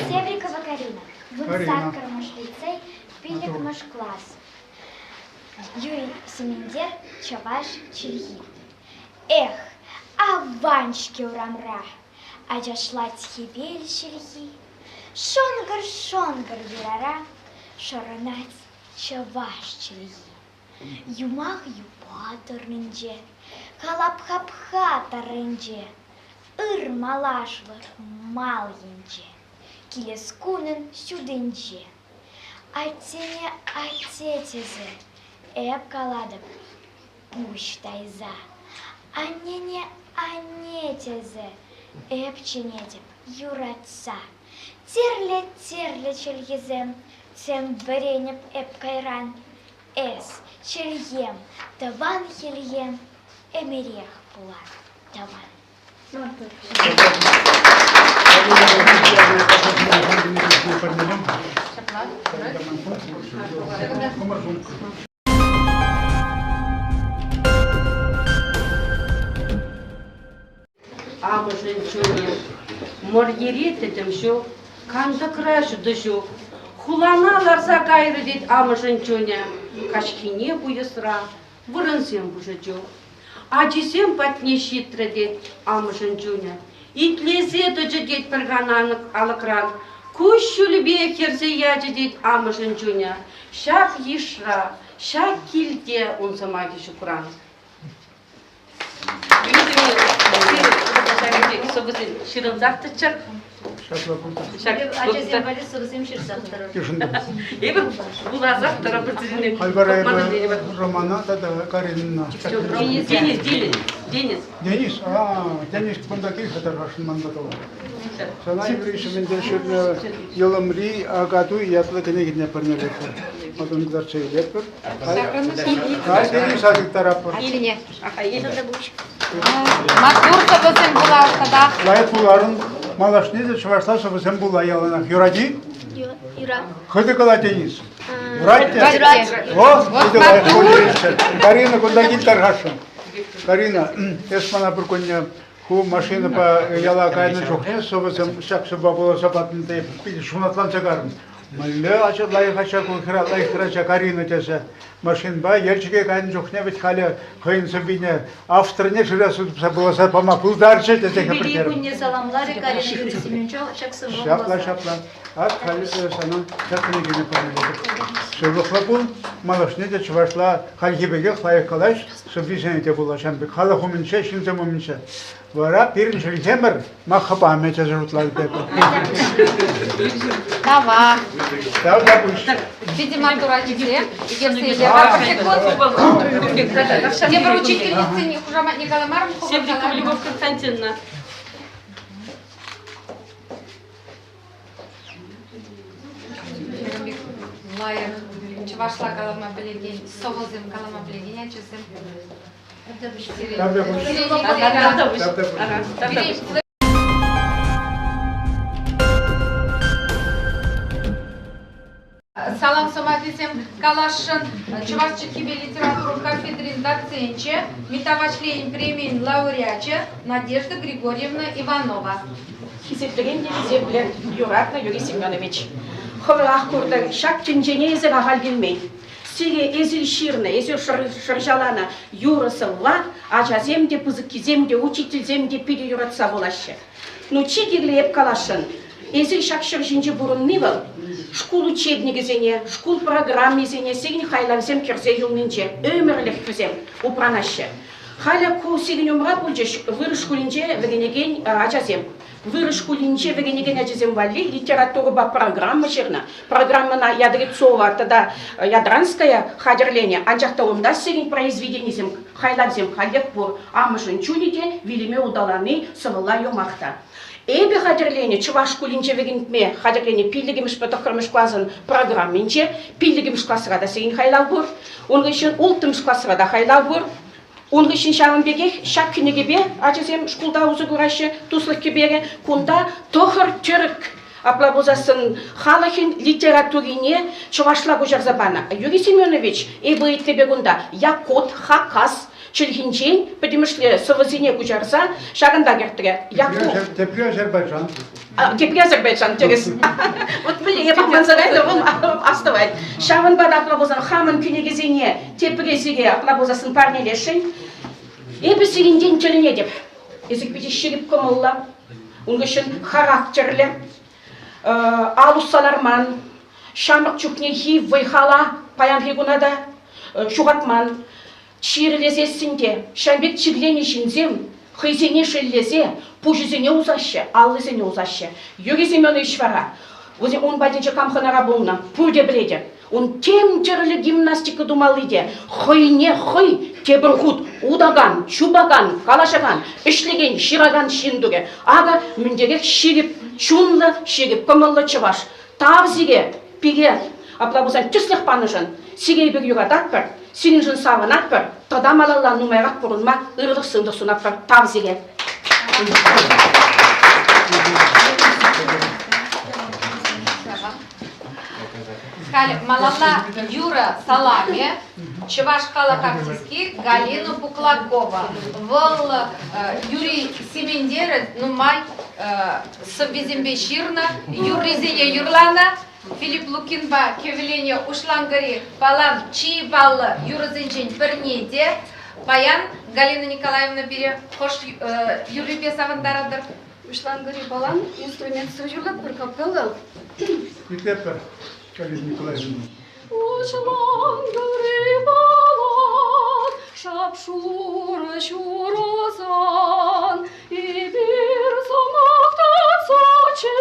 Севрикова Карина, вунсаккӑрмӗш лицей, пиллӗкмӗш класс. Юрий Сементер чӑваш чӗлхи. Эх, аван-ҫке урамра, ачашлать хӗвел чӗлхи. Шӑнкӑр-шӑнкӑр юрара шӑрӑнать чӑваш чӗлхи. Юмах юпа тӑрринче, халап хапха тӑрринче, ыр малашлӑх мал енче, килес кунӑн ҫутинче. Аттене атте тесе эп калатӑп пуҫ тайса. Аннене анне тесе эп чӗнетӗп юратса. Тӗрлӗ-тӗрлӗ чӗлхесем тем вӗренӗп эп кайран. Эс, чӗлхем, тӑван хӗлхем, ӗмӗрех пулан тӑван. Амӑшӗн чунӗ мӑрьере тӗтӗм ҫук, кантӑкра ҫутӑ ҫук. Хулана ларса кайрӗ тет амӑшӗн чунӗ. Каҫхине пуйӑсра вырӑнсем пушӑ чух. Ачисем патне ҫитрӗ тет амӑшӗн чунӗ. Итлесе тӑчӗ тет пӗр кана алӑкран. Куҫҫулӗпе хӗрсе ячӗ тет амӑшӗн чунӗ. Ҫак йышра, ҫак килте ун сӑмахӗ ҫукран. Сӑвӑсем ҫырӑнсах тӑччӑр. Ачасем валли сӑвӑсем ҫырсах тӑрӑр. Эпир вуласах тӑрӑпӑр сирӗн. Халь вара эпӗ Романа тата Каринина. Денис, Денис, Денис. Денис, а, Денис кунта кил-ха тархасшӑн ман патӑла. Сана Юрий Сементер ҫырнӑ Йӑлӑмри Акатуй ятлӑ кӗнекене парнелетпӗр. Малтан кӑтартса илетпӗр. Халь Денис тыттаратпӑр. Маттур сӑвӑсем вулар тата. Лайӑх вуларӑн. Малашне те чӑвашла сӑвӑсем пула яланах. Юрать-и? Юра. Хытӑ кала, Денис. Юрать те? О, питӗ лайӑх пулчӗ. Карина, кунта кил тархасшӑн. Карина, эс мана пӗр кунне ху машинӑпа яла кайнӑ чухне сӑвӑсем ҫак сӑвва вуласа патӑн та питӗ ҫунатланса карӑм. Мӗнле ача лайӑх ача ку лайӑх хӗрача Карина тесе машинпа Елчӗке кайнӑ чухне вӗт халӗ хӑйӗн сӑввине авторне шыраса тупса вуласа пама пултарчӗ тесе Юбилей кунне саламларӗ Карина Юрий Семеновича ҫак сӑвва Ҫапла, ҫапла. Ак халӗ сана ҫак кӗнекене парнелетӗп. Сывлӑхлӑ пул, малашне те чӑвашла хальхи пекех лайӑх калаҫ, сӑввисене те вула ҫавӑн пек халӑх умӗнче, ҫынсем умӗнче. Вара пирӗн чӗлхемӗр маххӑ памӗ тесе шутлатӑп эпӗ. Тавах. Тавтапуҫ. Питӗ маттур ачисем. Тепӗр учительницин хушаматне каламарӑм. Севрикова Любовь Константиновна. Лайӑх чӑвашла калама пӗлекен, сӑвӑсем калама пӗлекен ачасем. Салам сӑмахӗсем каласшӑн чӑваш чӗлхипе литература кафедрин доценчӗ, Митта Ваҫлейӗн премийӗн лауреачӗ Надежда Григорьевна Иванова. Хисеплекен те хисеплӗ, юратнӑ Юрий Семенович. Хӑвӑрах куртӑр, ҫак тӗнчене эсир ахаль килмен. Сире эсир ҫырнӑ, эсир шӑрҫаланӑ юрӑ-сӑвва ачасем те, пысӑккисем те, учительсем те питӗ юратса вулаҫҫӗ. Ну, чи кирли эп каласшӑн, эсир ҫак ҫӗр ҫинче пурӑнни вӑл шкул учебникӗсене, шкул программисене сирӗн хайлавсем кӗрсе юлнинче ӗмӗрлӗх вӗсем упранаҫҫӗ. Халӗ ку сирӗн умра пулчӗҫ вырӑс шкулӗнче вӗренекен ачасем. Вырӑс шкулӗнче вӗренекен ачасем валли литературӑпа программа ҫырнӑ. Программӑна Ядрицова тата Ядранская хатӗрленӗ, анчах та унта сирӗн произведенисем, хайлавсем халех пур. Амӑшӗн чунӗ те вилӗме улталани сӑвӑлла юмах та. Эпӗ хатӗрленӗ чӑваш шкулӗнче вӗрентме хатӗрленӗ пиллӗкмӗшпе тӑххӑрмӗш класӑн программинче пиллӗкмӗш класра та сирӗн хайлав пур. Ун хыҫҫӑн улттӑмӗш класра та хайлав пур. Ун хыҫҫӑн ҫавӑн пекех ҫак кӗнекепе ачасем шкулта усӑ кураҫҫӗ, туслӑх кӗперӗ. Кунта тӑхӑр тӗрӗк апла пулсассӑн халӑхӗн литературине чӑвашла куҫарса панӑ. Юрий Семенович, эпӗ ыйтнипе кунта якут, хакас чӗлхинчен пӗтӗмӗшле сӑвӑсене куҫарса ҫакӑнта кӗртрӗ. Якут. Тепри Азербайджан. Тепри Азербайджан, тӗрӗс. Вот мӗнле эпӗ манса кайнӑ, вӑл астӑвать. Ҫавӑнпа та апла пулсан хамӑн кӗнекесене тепре сире апла пулсассӑн парнелесшӗн. Эпӗ сирӗнтен тӗлӗнетӗп. Эсир питӗ ҫирӗп кӑмӑллӑ, ун хыҫҫӑн характерлӗ, ал усса ларман, ҫамрӑк чухнехи вӑй-хала паянхи куна та ҫухатман. Чирлесессӗн те ҫав пек чирленӗ ҫынсем хӑйсене шеллесе пуҫӗсене усаҫҫӗ, аллисене усаҫҫӗ. Юрий Семенович вара вӗсем ун патӗнче кам хӑнара пулнӑ, пурте пӗлетӗп. Ун тем тӗрлӗ гимнастика тумалли те хӑйне хӑй тепӗр хут утакан, чупакан, калаҫакан, ӗҫлекен, ҫыракан ҫын турӗ. Акӑ мӗнтерех ҫирӗп чунлӑ, ҫирӗп кӑмӑллӑ чӑваш. Тав сире, пире апла пулсан тӗслӗх панӑшӑн. Сире эпир юрататпӑр, сирӗншӗн савӑнатпӑр, тата малалла нумайрах пурӑнма ырлӑх-сывлӑх сунатпӑр. Тав сире. Халь малалла Юра Саламе, чӑваш халӑх артистки Галина Пуклакова. Вӑл Юрий Сементерӗн нумай сӑввисемпе ҫырнӑ, юррисене юрланӑ. Филипп Лукинпа кӗвӗленӗ Уҫланкӑри палан чи паллӑ юрӑсенчен пӗрне те паян Галина Николаевна пире хӑш юррипе савӑнтаратӑр? Уҫланкӑри палан инструментсӑр юрлатпӑр капелла. Итлетпӗр, Галина Николаевна. Уҫланкӑри палан шап-шурӑ ҫурӑсан эпир сӑмах татсаччӗ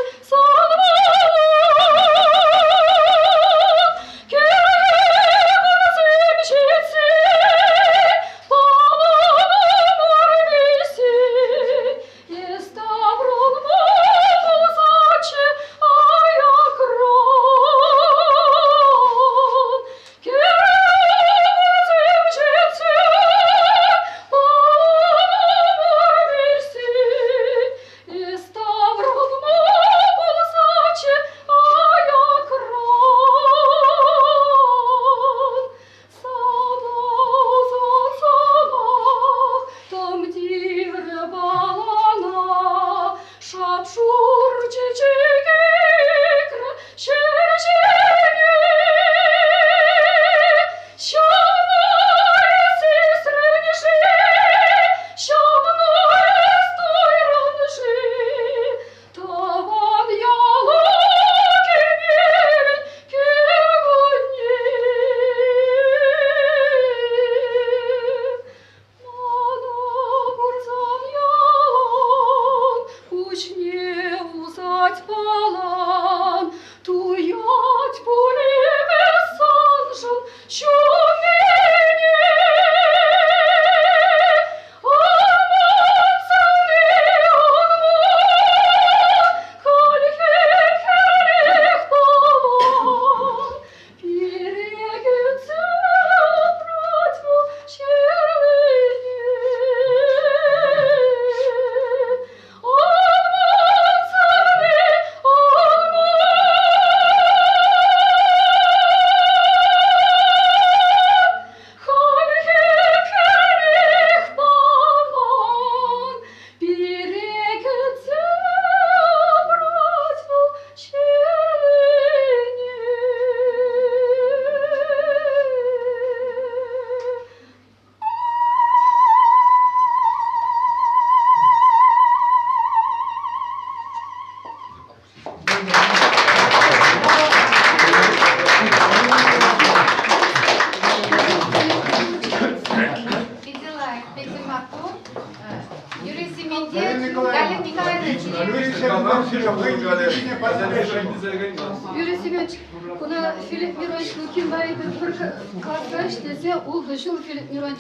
Семенович, куна Филипп Миронович Лукинпа эпир пӗр класра ӗҫлесе ултӑ ҫул Филипп Миронович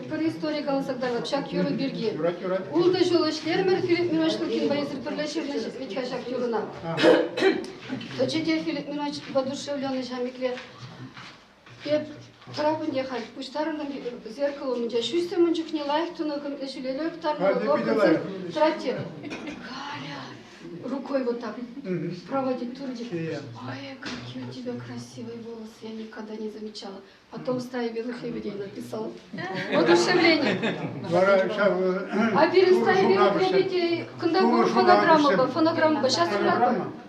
пӗр истори каласа кӑтартӑп ҫак юрӑ пирки. Ултӑ ҫул ӗҫлерӗмӗр Филипп Миронович Лукинпа эсир пӗрле ҫырнӑ вӗт-ха ҫак юрӑна. Тӑчӗ те Филипп Миронович воодушевленный ҫамикле. Эп тӑрап ӗнтӗ халь пуҫтарӑнтӑм зеркало умӗнче. Ҫӳҫсем ун чухне лайӑх тунӑ, ҫӳлелле пытарнӑ, локонсем тӑрать те. Галя, рукой вот так проводит турдик. Ой, какие у тебя красивые волосы, я никогда не замечала. Потом стая белых лебедей написал. Воодушевление. Вара ҫав А пирӗн стая белых лебедей кунта пур фонограммӑпа, фонограммӑпа. Сейчас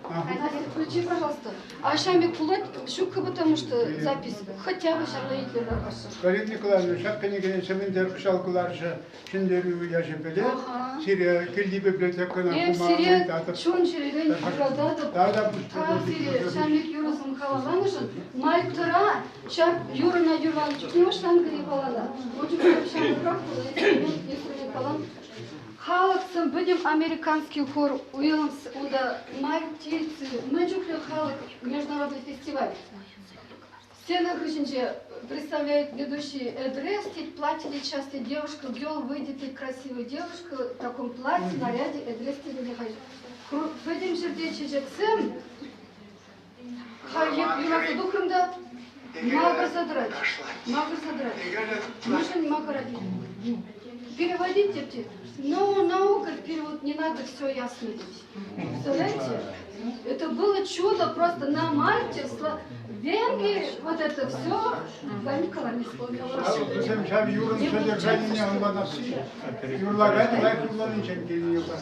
Настя, включи, пожалуйста. А ҫамик пулать, ҫуккӑ, потому что запись хотя бы ҫавна итле тархасшӑн. Галина Николаевна, ҫак кӗнекене Сементер кӑҫал кӑларчӗ Ҫӗнтерӳ ячӗпеле. Сире килти библиотекӑна Эп хума сире ыйтатӑп. чун-чӗререн юрататӑп. Тав сире ҫамик юрӑсем халалланӑшӑн. Мальтӑра ҫак юрӑна юрланӑ чухне уҫланкӑри палана. Ун чухне ҫамрӑкрах пулнӑ, инструмент палан. Халӑхсем пӗтӗм американский хор Уиллмс унта мальтийцы, мӗн чухлӗ халӑх международный фестиваль. Сцена хыҫӗнче представляет ведущий Эдрес, тет платье тет сейчас тет девушка, гел выйдет, тет красивая девушка в таком платье, наряде, Эдрес тет Пӗтӗм ҫӗрте чечексем Халь юраса тухрӑм та макӑрса тӑрать. Макӑрса тӑрать. Мӗншӗн макӑрать? Переводить тепте. Но наука перевод не надо, все ясно здесь. Представляете? Это было чудо просто на Мальте, в Венгрии, вот это все Галина Николаевна исполнила. Вӗсем ҫав юрӑн содержанине ӑнланасси юрлаканӗ лайӑх юрланинчен килнӗ юлташ.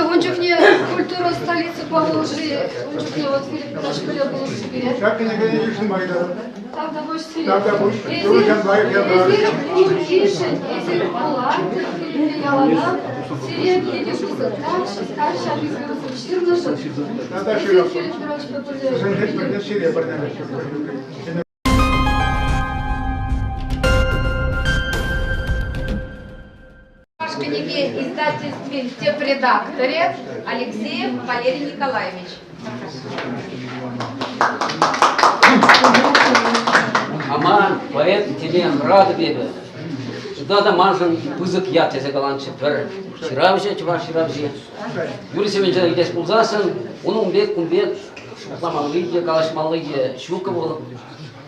Ун чухне культура столицы Поволжья, ун чухне вот Филипп Миронович пӗрле пулӑшрӗ пире. Ҫак кӗнекене йышӑнма ыйтатӑп. Тавтапуҫ сире. Тавтапуҫ. Эсир, эсир пурришӗн, эсир пулатӑр пирӗнпе яланах. Сире питӗ пысӑк тав, тав ҫак юрӑсем ҫырнӑшӑн. Тата Эсир ҫырӑп. Филипп Мироновичпа пӗрле Вӗсенчен пӗрне сире парнелеҫҫӗ. Чӑваш кӗнеке издательствин тӗп редакторӗ Алексеев Валерий Николаевич. Ама поэт теме хӑратӑп эпӗ. Ытла та маншӑн пысӑк ят тесе каланччӗ пӗр ҫыравҫӑ, чӑваш ҫыравҫи. Юрий Семеновича илес пулсассӑн, ун ун пек, кун пек шутламалли те, калаҫмалли те ҫук вӑл.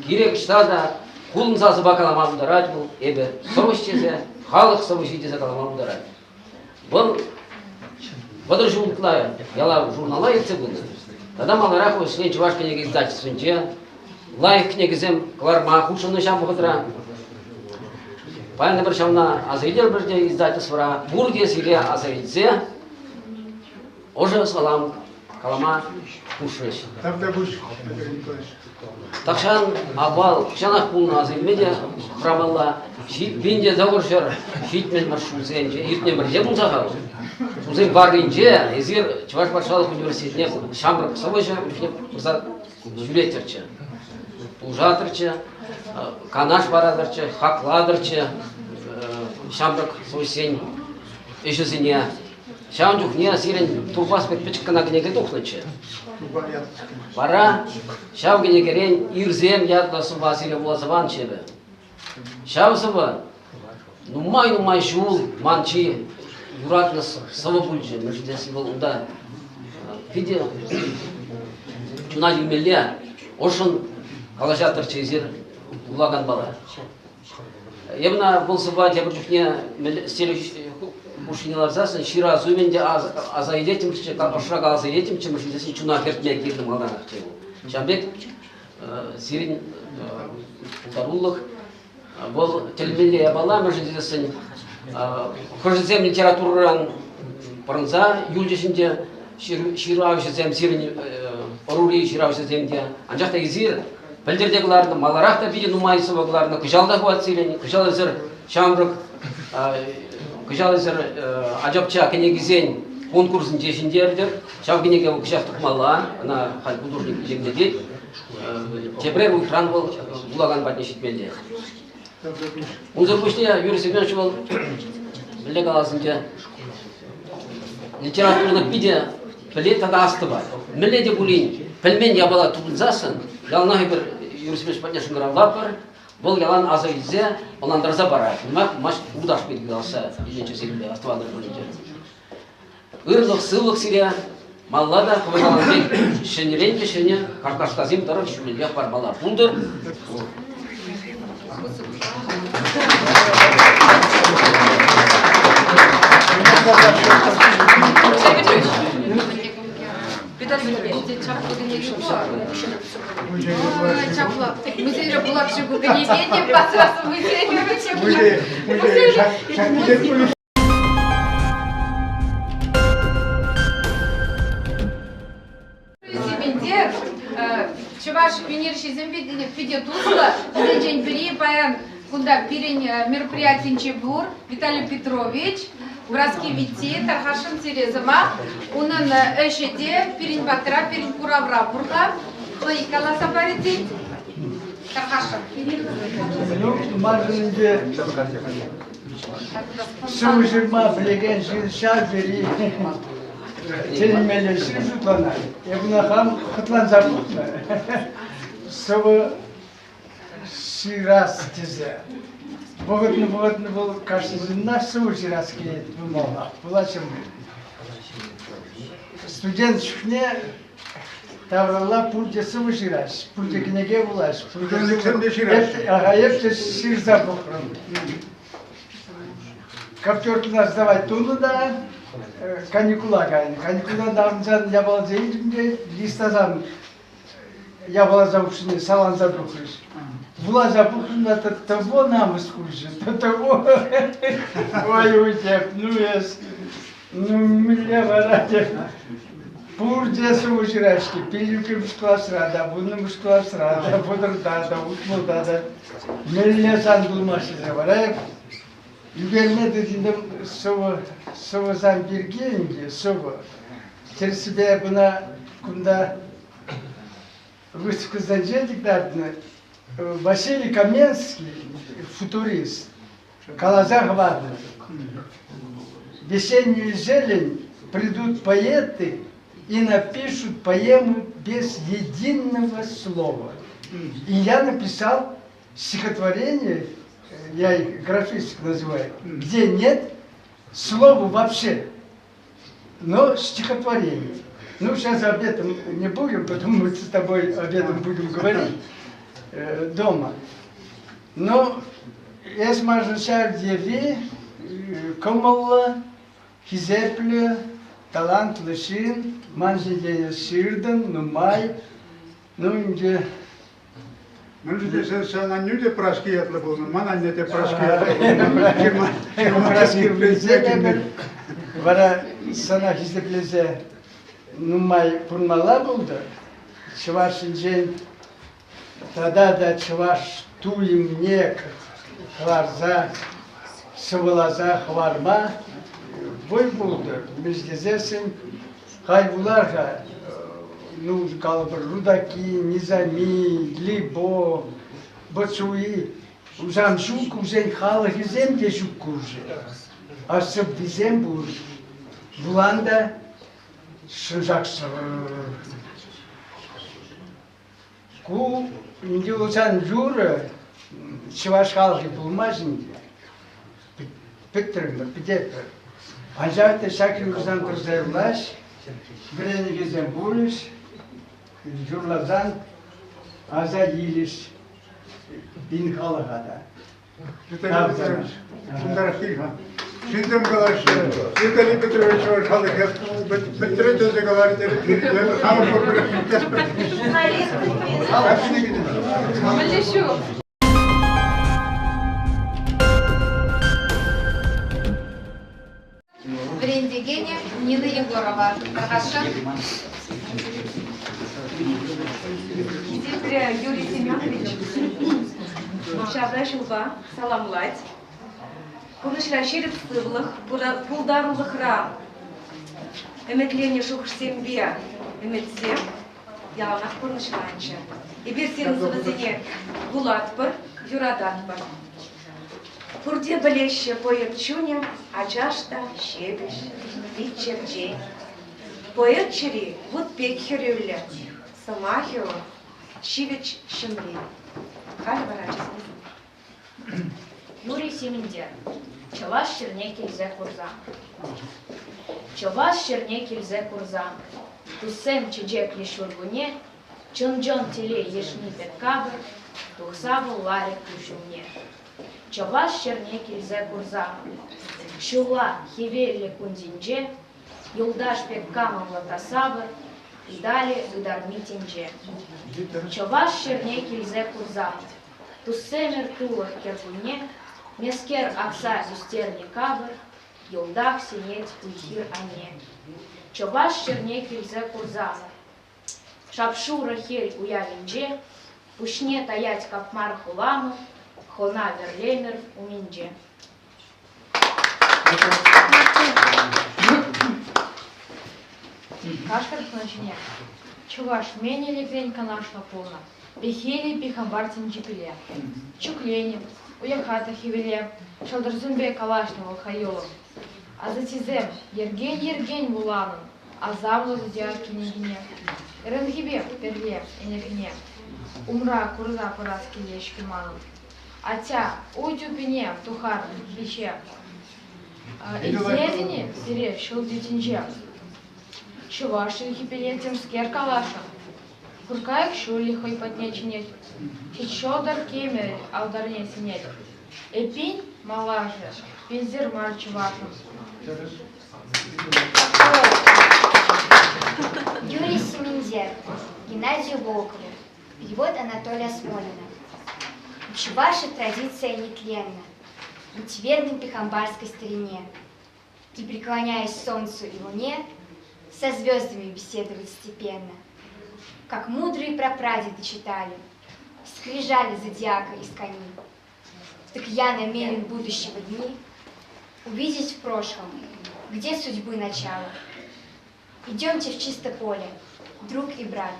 Кирек ӑҫта та Хулӑн сасӑпа калама пултарать вӑл, эпӗ сӑвӑҫ тесе, халӑх сӑвӑҫи тесе калама пултарать. Вӑл 30 ҫул ытла Ялав журнала ертсе пынӑ. Тата маларах вӑл ӗҫленӗ Чӑваш кӗнеке издательствинче лайӑх кӗнекесем кӑларма хутшӑннӑ ҫав вӑхӑтра. Паян эпир ҫавна аса илетпӗр те издательствӑра пурте сире аса илсе ӑшӑ салам калама хушрӗҫ. Тавтапуҫ, Петр Николаевич. Тахҫан авал хӑҫанах пулнӑ аса илме те хӑрамалла. 1970-мӗш ҫулсенче иртнӗ ӗмӗрте пулса-ха ҫулсен варринче эсир Чӑваш патшалӑх университетне ҫамрӑк сӑвӑҫӑ чухне пырса ҫӳреттӗрччӗ. Пулӑшатӑрччӗ, канаш паратӑрччӗ, хаклатӑрччӗ ҫамрӑк сӑвӑҫсен ӗҫӗсене. Ҫавӑн чухне сирӗн турпас пек пӗчӗк кӑна кӗнеке тухнӑччӗ. Вара ҫав кӗнекерен Ирсем ятлӑ сӑвва сире вуласа панӑччӗ эпӗ. Ҫав сӑвӑ нумай-нумай ҫул ман чи юратнӑ сӑвӑ пулчӗ. Мӗншӗн тесен вӑл унта питӗ чуна тивмелле ӑшшӑн калаҫаттӑрччӗ эсир вулаканпала. Эп ӑна вӑл сӑвва тепӗр чухне сӗтел хушшине ларсассӑн ҫырас умӗн те аса илеттӗмччӗ, ӑшра каласа илеттӗмччӗ, мӗншӗн тесен чуна хӗртме кирлӗ малтанах вӑл. Ҫавӑн пек сирӗн пултарулӑх вӑл тӗлӗнмелле япала, мӗншӗн тесессӗн хӑшӗсем литературӑран пӑрӑнса юлчӗҫ ӗнтӗ, ҫыравҫӑсем, сирӗн ӑрури ҫыравҫӑсем те. Анчах та эсир Пӗлтӗр те кӑларнӑ, маларах та питӗ нумай сӑвӑ кӑларнӑ. Кӑҫал та хӑват сирӗн, кӑҫал эсир ҫамрӑк, кӑҫал эсир ачапча кӗнекисен конкурсӗнче ҫӗнтертӗр. Ҫав кӗнеке вӑл кӑҫах тухмалла, ӑна халь художник илемлетет. Тепре уйӑхран вӑл вулакан патне ҫитмелле. Унсӑр пуҫне Юрий Семенович вӑл мӗнле калас ӗнтӗ, литературӑна питӗ пӗлет тата астӑвать. Мӗнле те пулин пӗлмен япала тупӑнсассӑн яланах эпир Юрий Семенович патне шӑнкӑравлатпӑр, вӑл ялан аса илсе ӑнлантарса парать. Нумай пулмасть Уташ пирки калаҫса илнӗччӗ сирӗнпе, астӑватӑр пулин те. Ырлӑх, сывлӑх сире малалла та хӑвӑр пек ҫӗнӗрен те ҫӗнӗ картлашкасем тӑрӑх ҫӳлеллех пармалла пултӑр. Чаплӑ. Музейре пулак ҫу кӗнеке те пасрас музей. Музей, Сименте чӑваш ӳнерҫисемпе питӗ туслӑ. Вӗсенчен пӗри паян кунта пирӗн мероприятинче пур Виталий Петрович. Братски Витти, тархасшӑн сире сӑмах. Унӑн ӗҫӗ те пирӗн патра, пирӗн куравра пур-ха. Хӑй каласа парӗ тет. Тархасшӑн. Ну, маншӑн ӗнтӗ Сӑвӑ ҫырма пӗлекен ҫын ҫав тери тӗлӗнмелле ҫын шутланать. Эп ӑна хам хӑтланса пӑхнӑ. Сӑвӑ ҫырас тесе. Вӑхӑтне-вӑхӑтне вӑл кашни ҫыннах сӑвӑ ҫырас килет пулмалла. Пулать Студент чухне тавралла пурте сӑвӑ ҫыраҫ, пурте кӗнеке вулаҫ, пурте те ҫыраҫ. Ага, эп те ҫырса пӑхрӑм. Коптеркӑна сдавать тунӑ та каникула кайнӑ. Каникултан таврӑнсан япаласем илтӗм те листасан япаласем хушшине саланса тухрӗҫ. Вуласа пӑхрӑм та того намӑс курчӗ, того. Ой, Утеп, ну эс. Ну, мӗнле вара те пурте сӑвӑ ҫыраҫҫӗ. Пиллӗкмӗш класра та, вуннӑмӗш класра та, вӑтӑрта та, утмӑлта та. Мӗнле сан пулмасть вара эп ӳкерме тытӑнтӑм сӑвӑ, сӑвӑсам пирки ӗнтӗ, сӑвӑ. Тӗрӗссипе кӑна кунта выставкӑсенче кӑтартнӑ Василий Каменский, футурист, каласа хӑварнӑ. Весеннюю зелень придут поэты и напишут поэму без единого слова. И я написал стихотворение, я их графически называю, где нет слова вообще, но стихотворение. Ну, сейчас об этом не будем, потом мы с тобой об этом будем говорить дома. Но эс маншӑн ҫав тери кӑмӑллӑ, хисеплӗ, талантлӑ ҫын. Ман ҫинчен ҫыртӑн нумай. Ну, ӗнтӗ Мӗншӗн тесен сан аннӳ те Праски ятлӑ пулнӑ, ман анне те Праски ятлӑ пулнӑ. Праски вӗренсе вара сана хисеплесе нумай пурӑнмалла пултӑр. Чӑваш ҫинчен тата та чӑваш туйӑмне кӑларса, сӑвӑласа хӑварма вӑй пултӑр. Мӗншӗн тесессӗн халь вулар-ха, ну, калӑпӑр, Рудаки, Низами, Либо, Бацуи, усам ҫук, усен халӑхӗсем те ҫук куршӗ. А сӑввисем пур. Вулан та шӑншаксӑр. Ку ӗнтӗ пулсан юрӑ чӑваш халӑхӗ пулмасть ӗнтӗ. Пӗтрӗмӗр, пӗтетпӗр. Анчах та ҫак юрӑсем тӑрса юлаҫ, вӗренекенсем пулӗҫ, юрласан аса илӗҫ пин халӑха та. Виталий Петрович, кунтарах кил-ха. Ҫынсем калаҫҫӗ, Виталий Петрович чӑваш халӑхӗ пӗтрӗ тесе каларӗ терӗ. Хамӑр пурпӗрех пӗтместпӗр. Мӗнле ҫук? Вӗрентекенӗ Нина Егорова. Тархасшӑн. Хисеплӗ Юрий Семенович ҫавра ҫулпа саламлать. Пурнӑҫра ҫирӗп сывлӑх, пултарулӑхра ӗмӗтленнӗ шухӑшсемпе ӗмӗтсем яланах пурнӑҫланчӗ. Эпир сирӗн сӑвӑсене вулатпӑр, юрататпӑр. Пурте пӗлеҫҫӗ поэт чунӗ ачаш та ҫепӗҫ, пит черчен. Поэт чӗри вут пек хӗрӳллӗ, сӑмахӗ ун ҫивӗч ҫӗмрен. Халӗ вара ачасене Юрий Сементер Чӑваш ҫӗрне килсе курсан. Чӑваш ҫӗрне килсе курсан, туссем чечеклӗ ҫуркунне Чӑн-чӑн телей йышни пек капӑр, тухса вӑл ларӗ куҫ умне. Чӑваш ҫӗрне килсе курса, ҫулла хӗвеллӗ кунсенче юлташ пек камӑллӑ та сапӑр, ыталӗ ытарми тӗнче. Чӑваш ҫӗрне килсе курса, туссемӗр тулӑх кӗркунне мескер акса ӳстернӗ капӑр, йӑлтах сӗнет уй-хир анне. Чӑваш ҫӗрне килсе курса, Шап-шурӑ хӗл уявӗнче пуҫне таять капмар хуламӑр, хӑна вӗрлемӗр умӗнче. Кашкӑр хӑнӑҫне чӑваш мӗн ӗлӗкрен канашлӑ пулнӑ, Пехиле Пихампар тӗнчипеле. Чӳкленӗ, уйӑха та хӗвеле, ҫӑлтӑрсемпе калаҫнӑ вӑл хӑюллӑн. Асаттесем йӗркен-йӗркен вуланӑн асамлӑ зодиак кӗнекине, ыранхипе пӗрле ӗнерхине умра курса пырас килет-ҫке манӑн. Атя, уй тӳпине тухар виҫе. Илтетӗн-и пире ҫӳлти тӗнче? Чӑваш чӗлхипеле темскер каласшӑн. Хуркайӑк ҫулӗ хӑй патне чӗнет, ҫӑлтӑр кемӗл алтарне сӗнет. Эппин, малашӗ, пилсӗр мар чӑвашӑн. Юрий Семендер, Геннадию Волкову. Перевод Анатолия Смолина. У чуваши традиция нетленна. Быть верным пихамбарской старине. Ты преклоняясь солнцу и луне, со звездами беседовать степенно. Как мудрые прапрадеды читали, скрижали зодиака из кони. Так я намерен будущего дни увидеть в прошлом, где судьбы начало. Идемте в чисто поле, друг и брат.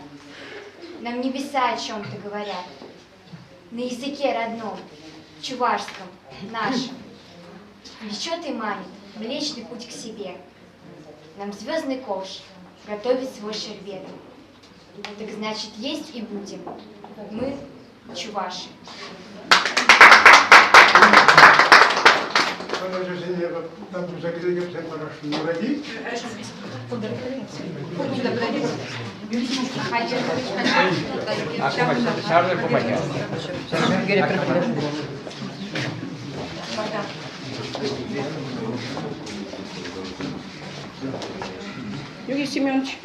Нам небеса о чем-то говорят. На языке родном, чувашском, нашем. Влечет и манит Млечный путь к себе. Нам звездный ковш готовит свой шербет. Так значит, есть и будем. Мы чуваши. Юрий Семенович.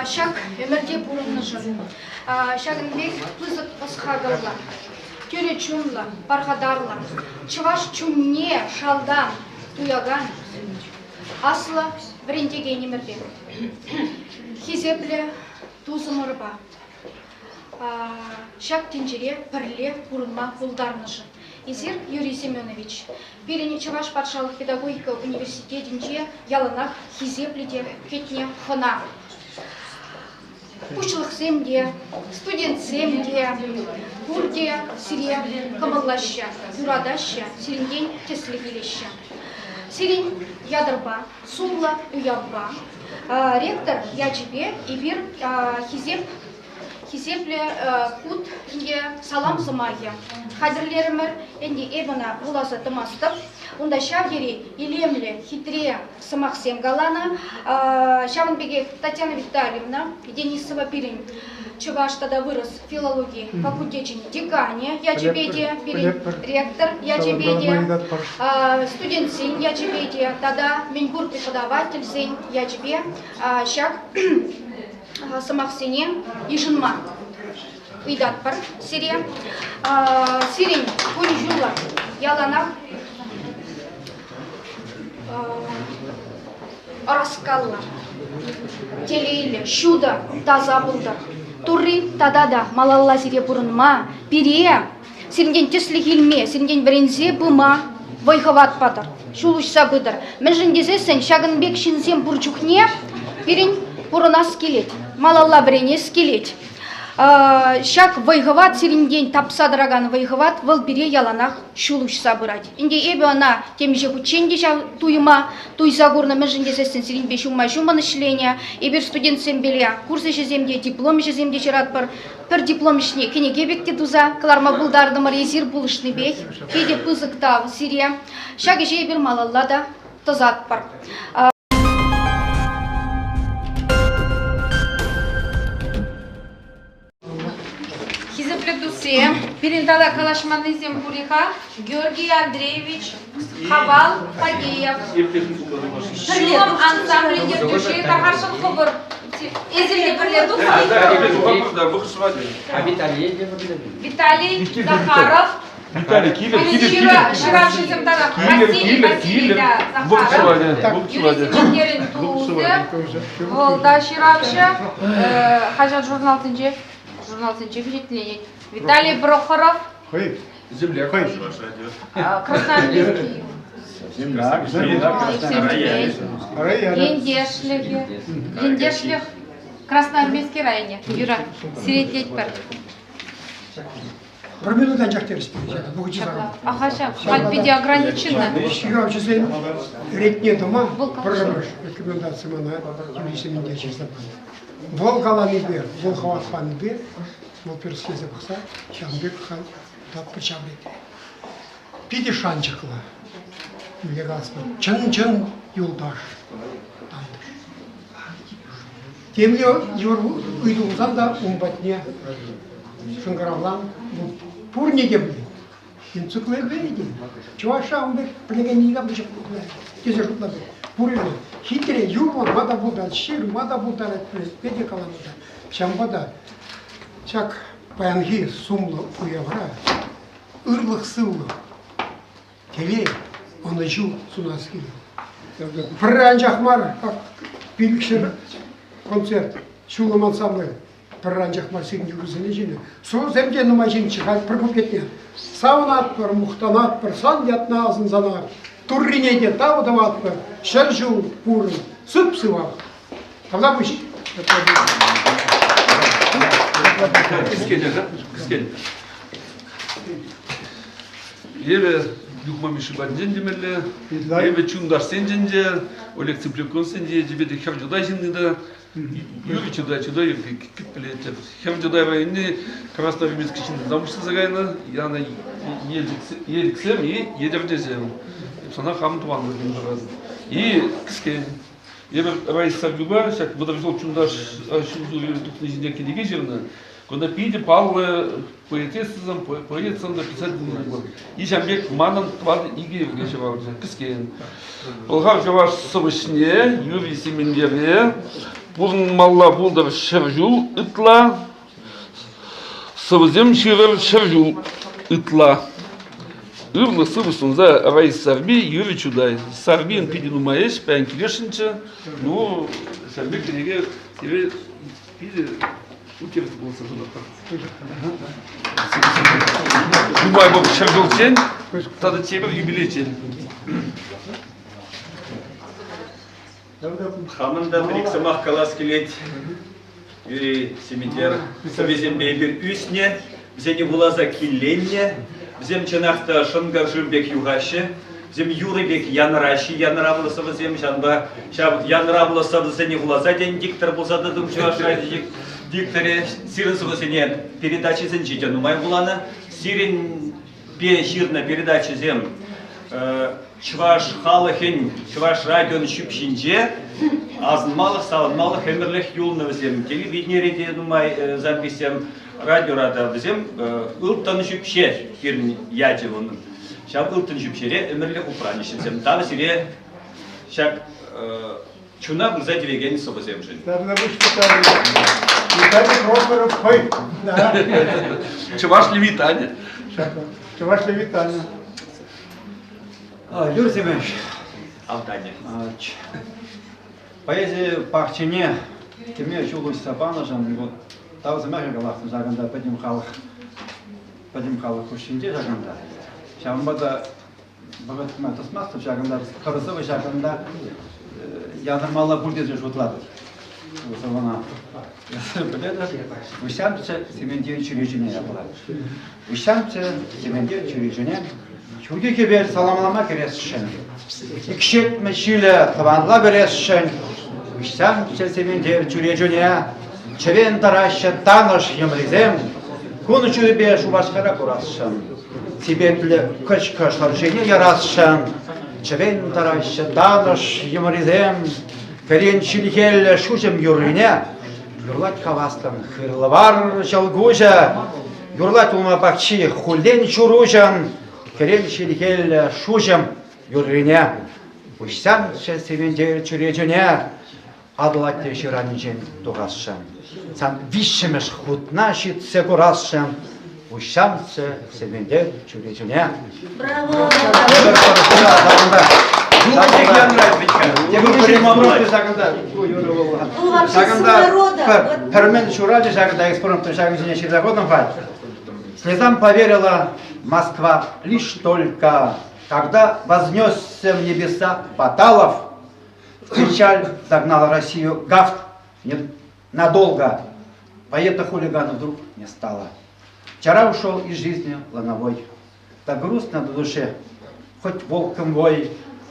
Ҫак ӗмӗрте пурӑннӑшӑн ҫакӑн пек пысӑк ӑс-хакӑллӑ, тӳрӗ чунлӑ, пархатарлӑ, чӑваш чунне шалтан туякан аслӑ вӗрентекенӗмӗрпе, хисеплӗ тусӑмӑрпа ҫак тӗнчере пӗрле пурӑнма пултарнӑшӑн. Эсир, Юрий Семенович, пирӗн Чӑваш патшалӑх педагогика университетӗнче яланах хисеплӗ те кӗтнӗ хӑна. Пуҫлӑхсем те, студентсем те пурте сире кӑмӑллаҫҫӗ, юратаҫҫӗ, сирӗнтен тӗслӗх илеҫҫӗ. Сирӗн ятӑрпа, сумлӑ уявпа ректор ячӗпе эпир хисеп Хисеплӗ хут ӗнтӗ салам сӑмахӗ хатӗрлерӗмӗр. Ӗнтӗ эп ӑна вуласа тӑмастӑп. Унта ҫав тери илемлӗ, хитре сӑмахсем каланӑ. Ҫавӑн пекех Татьяна Витальевна Денисова пирӗн чӑваш тата вырӑс филологи факультечӗн деканӗ ячӗпе те, пирӗн ректор ячӗпе те, студентсен ячӗпе те тата мӗнпур преподавательсен ячӗпе ҫак сӑмахсене йышӑнма ыйтатпӑр сире. Сирӗн кун-ҫулӑр яланах ӑраскаллӑ, телейлӗ, ҫутӑ, таса пултӑр. Турри тата та малалла сире пурӑнма, пире сирӗнтен тӗслӗх илме, сирӗнтен вӗренсе пыма вӑй-хӑват патӑр, ҫул уҫса пытӑр. Мӗншӗн тесессӗн ҫакӑн пек ҫынсем пур чухне пирӗн пурӑнас килет, малалла вӗренес килет. Ҫак вӑй-хӑват сирӗнтен тапса тӑракан вӑй-хӑват вӑл пире яланах ҫул уҫса пырать. Ӗнтӗ эпӗ ӑна темиҫе хутчен те ҫав туйӑма туйса курнӑ, мӗншӗн тесессӗн сирӗнпе ҫумма-ҫумӑн ӗҫленӗ. Эпир студентсемпеле курс ӗҫӗсем те, диплом ӗҫӗсем те ҫыратпӑр. Пӗр диплом ӗҫне кӗнеке пек те туса кӑларма пултартӑмӑр эсир пулӑшнипех. Питӗ пысӑк тав сире. Ҫак ӗҫе эпир малалла та тӑсатпӑр. Хисеплӗ туссем, пирӗн тата калаҫманнисем пур-и-ха? Георгий Андреевич Хавал Фадеев. Ҫулӑм ансамблӗн ертӳҫи тархасшӑн хӑвӑр. Эсир те пӗрле тухнӑ. Виталий Захаров. Виталий, килӗр, килӗр, килӗр. Ҫыравҫӑсем тата Василий Василий Захаров. Юрий Сементерӗн тусӗ. Вӑл та ҫыравҫӑ. Хаҫат-журналсенче журналсенче пичетленет. Виталий Прохоров. Хӑй. Земляк. Хӑй. Красноармейский. Земляк. Ентешлӗхӗ. Ентешлӗх Красноармейский районӗ. Юра, сире итлетпӗр. Пӗр минут анчах терӗҫ вӑхӑчӗ Аха ҫав, халь питӗ ограничено. Ҫыравҫӑсен ретне тӑма пӗрремӗш рекомендаци мана Юрий Сементер ҫырса панӑ. Вӑл каланипе, вӑл хӑват панипе вӑл тӗрӗслесе пӑхса ҫавӑн пек халь таппӑр ҫав ретре. Питӗ шанчӑклӑ, мӗнле калас чӑн-чӑн юлташ, тантӑш. Темле йывӑр ыйту пулсан та ун патне шӑнкӑравлан, пурне те пӗлет. Энциклопеди. Чӑвашра ун пек пӗлекен никам та ҫук тесе шутлатӑп. Пурӗпӗр хитре юрлама та пултарать, ҫырма та пултарать, пӗлетпе те калама та. Ҫавӑнпа та ҫак паянхи сумлӑ уявра ырлӑх-сывлӑх, телей, ӑнӑҫу сунас килет. Пӗрре анчах мар, пилӗкҫӗр концерт ҫулӑм ансамбль пӗрре анчах мар сирӗн юрӑсене ҫинӗ. Сӑвӑсем те нумай ҫынччӗ, халь пӗр куплетне. Савӑнатпӑр, мухтанатпӑр, сан ятна асӑнсанах. Туррине те тав тӑватпӑр, ҫӗршыв пурӑн, сып-сывах. Тавтапуҫ. Кӗскен, кӗскен. Эпӗ Юхма Мишши патӗнчен темелле. Эпӗ чунташсенчен те, Олег Цыпляковсенче, те хӗр Чутай ҫынни та. Юрий Чутай, Чутай пӗлетӗп. Хӗр Чутай районне Красноармейски ҫыннисем пуҫласа кайнӑ. Яна Елчӗксем и Етӗрнесем. Сана хам тӑванлӑх И кӗскен. Эпӗ Раиса Сарпипа ҫак вӑтӑр ҫул чунташ ҫул тухни ҫинчен кӗнеке ҫырнӑ. Кунта питӗ паллӑ поэтессӑсем, поэтсем та писательсем пур. И ҫавӑн пек манӑн тӑван икӗ йӗрке ҫуралчӗ, кӗскен. Пӑлхар чӑваш сӑвӑҫне Юрий Сементере пурӑнмалла пултӑр 100 ҫул ытла, сӑвӑсем ҫырӑр 100 ҫул ытла. Ырлӑх сывӑ сунса Раиса Сарпи, Юрий Чутай. Сарпин питӗ нумай ӗҫ, паян килесшӗнччӗ. Ну, Сарпи кӗнеке сире питӗ интереслӗ пулса шутлатпӑр. Нумай вӑл ҫӗршывчен тата тепӗр юбилейчен. Хамӑн та пӗр-ик сӑмах калас килет. Юрий Сементер сӑввисемпе эпир ӳснӗ, вӗсене вуласа килленнӗ. Вӗсем чӑнах та шӑнкӑр шыв пек юхаҫҫӗ. Вӗсем юрӑ пек янӑраҫҫӗ, янӑравлӑ сӑвӑсем. Ҫавӑнпа ҫав янӑравлӑ сӑвӑсене вуласа тен диктор пулса тӑтӑм Чӑваш радио дикторӗ. Сирӗн сӑвӑсене передачӑсенче те нумай вуланӑ. Сирӗнпе ҫырнӑ передачӑсем чӑваш халӑхӗн, чӑваш радион ҫӳпҫинче асӑнмалӑх, савӑнмалӑх ӗмӗрлӗх юлнӑ вӗсем. Телевиденире те нумай записьсем, радиора та вӗсем ылтӑн ҫӳпҫе пирӗн ячӗ унӑн. Ҫав ылтӑн ҫӳпҫере ӗмӗрлӗх упранӗҫ вӗсем. Тав сире ҫак чуна пырса тивекен сӑвӑсемшӗн. Виталий Прохоров хӑй. Чӑваш Левитанӗ. Чӑваш Левитанӗ. Юрий Семенович. Автанӗ. Поэзи пахчине кӗме ҫул уҫса панӑшӑн вот тав сӑмахӗ каласшӑн ҫакӑнта пӗтӗм халӑх пӗтӗм халӑх хушшинче ҫакӑнта. Ҫавӑнпа та вӑхӑтна тӑсмастӑп ҫакӑнта, пӗр сӑвӑ ҫакӑнта янӑрмалла пуль тесе шутлатӑп. Сӑвӑна пӗлетӗр. Уҫамччӗ Сементер чӳречине япала. Уҫамччӗ Сементер чӳречине ҫурхи хӗвел саламлама кӗресшӗн. Икшетмӗ ҫилӗ тӑванла вӗресшӗн. Уҫсамччӗ Сементер чӳречине чӗвен тӑраҫҫӗ танӑш йӑмрисем. Кун ҫулӗпе Шупашкара курасшӑн. Сипетлӗ кӑчкӑ шӑршине ярасшӑн. Чӗвен тӑраҫҫӗ танӑш йӑмрисем. Кӗрен ҫилхеллӗ шуҫӑм юррине юрлать хаваслӑн хырлӑвар ҫӑлкуҫӗ. Юрлать улма пахчи хуллен ҫуруҫӑн. Кӗрен ҫилхеллӗ шуҫӑм юррине. Уҫсамччӗ Сементер чӳречене Атӑл атте ҫыранӗнчен тухасшӑн. Сан виҫҫӗмӗш хутна ҫитсе курасшӑн. Уҫсамччӗ Сементер чӳречене. Браво! Ҫакӑнта пӗрмен ҫуралчӗ ҫакӑнта экспромтӑн ҫакӑн ҫине ҫырса хутӑм-ха. Слезам поверила Москва лишь только, когда вознесся в небеса Баталов, печаль загнала Россию гафт надолго. Поэта-хулигана вдруг не стало. Вчера ушел из жизни Лановой. Так грустно на душе, хоть волком вой.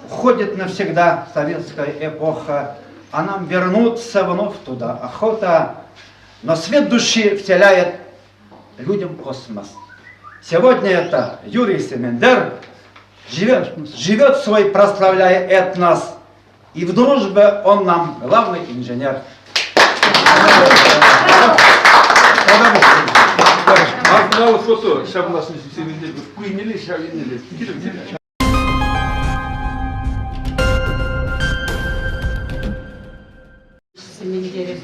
Уходит навсегда советская эпоха, а нам вернуться вновь туда охота. Но свет души вселяет людям космос. Сегодня это Юрий Семендер живет, живет свой, прославляя этнос, и в дружбе он нам главный инженер. Асӑнмалӑх фото ҫавӑнлашнӑ сирӗнте ку еннелле, ҫав еннелле. Килӗр, килӗр. Сементерев.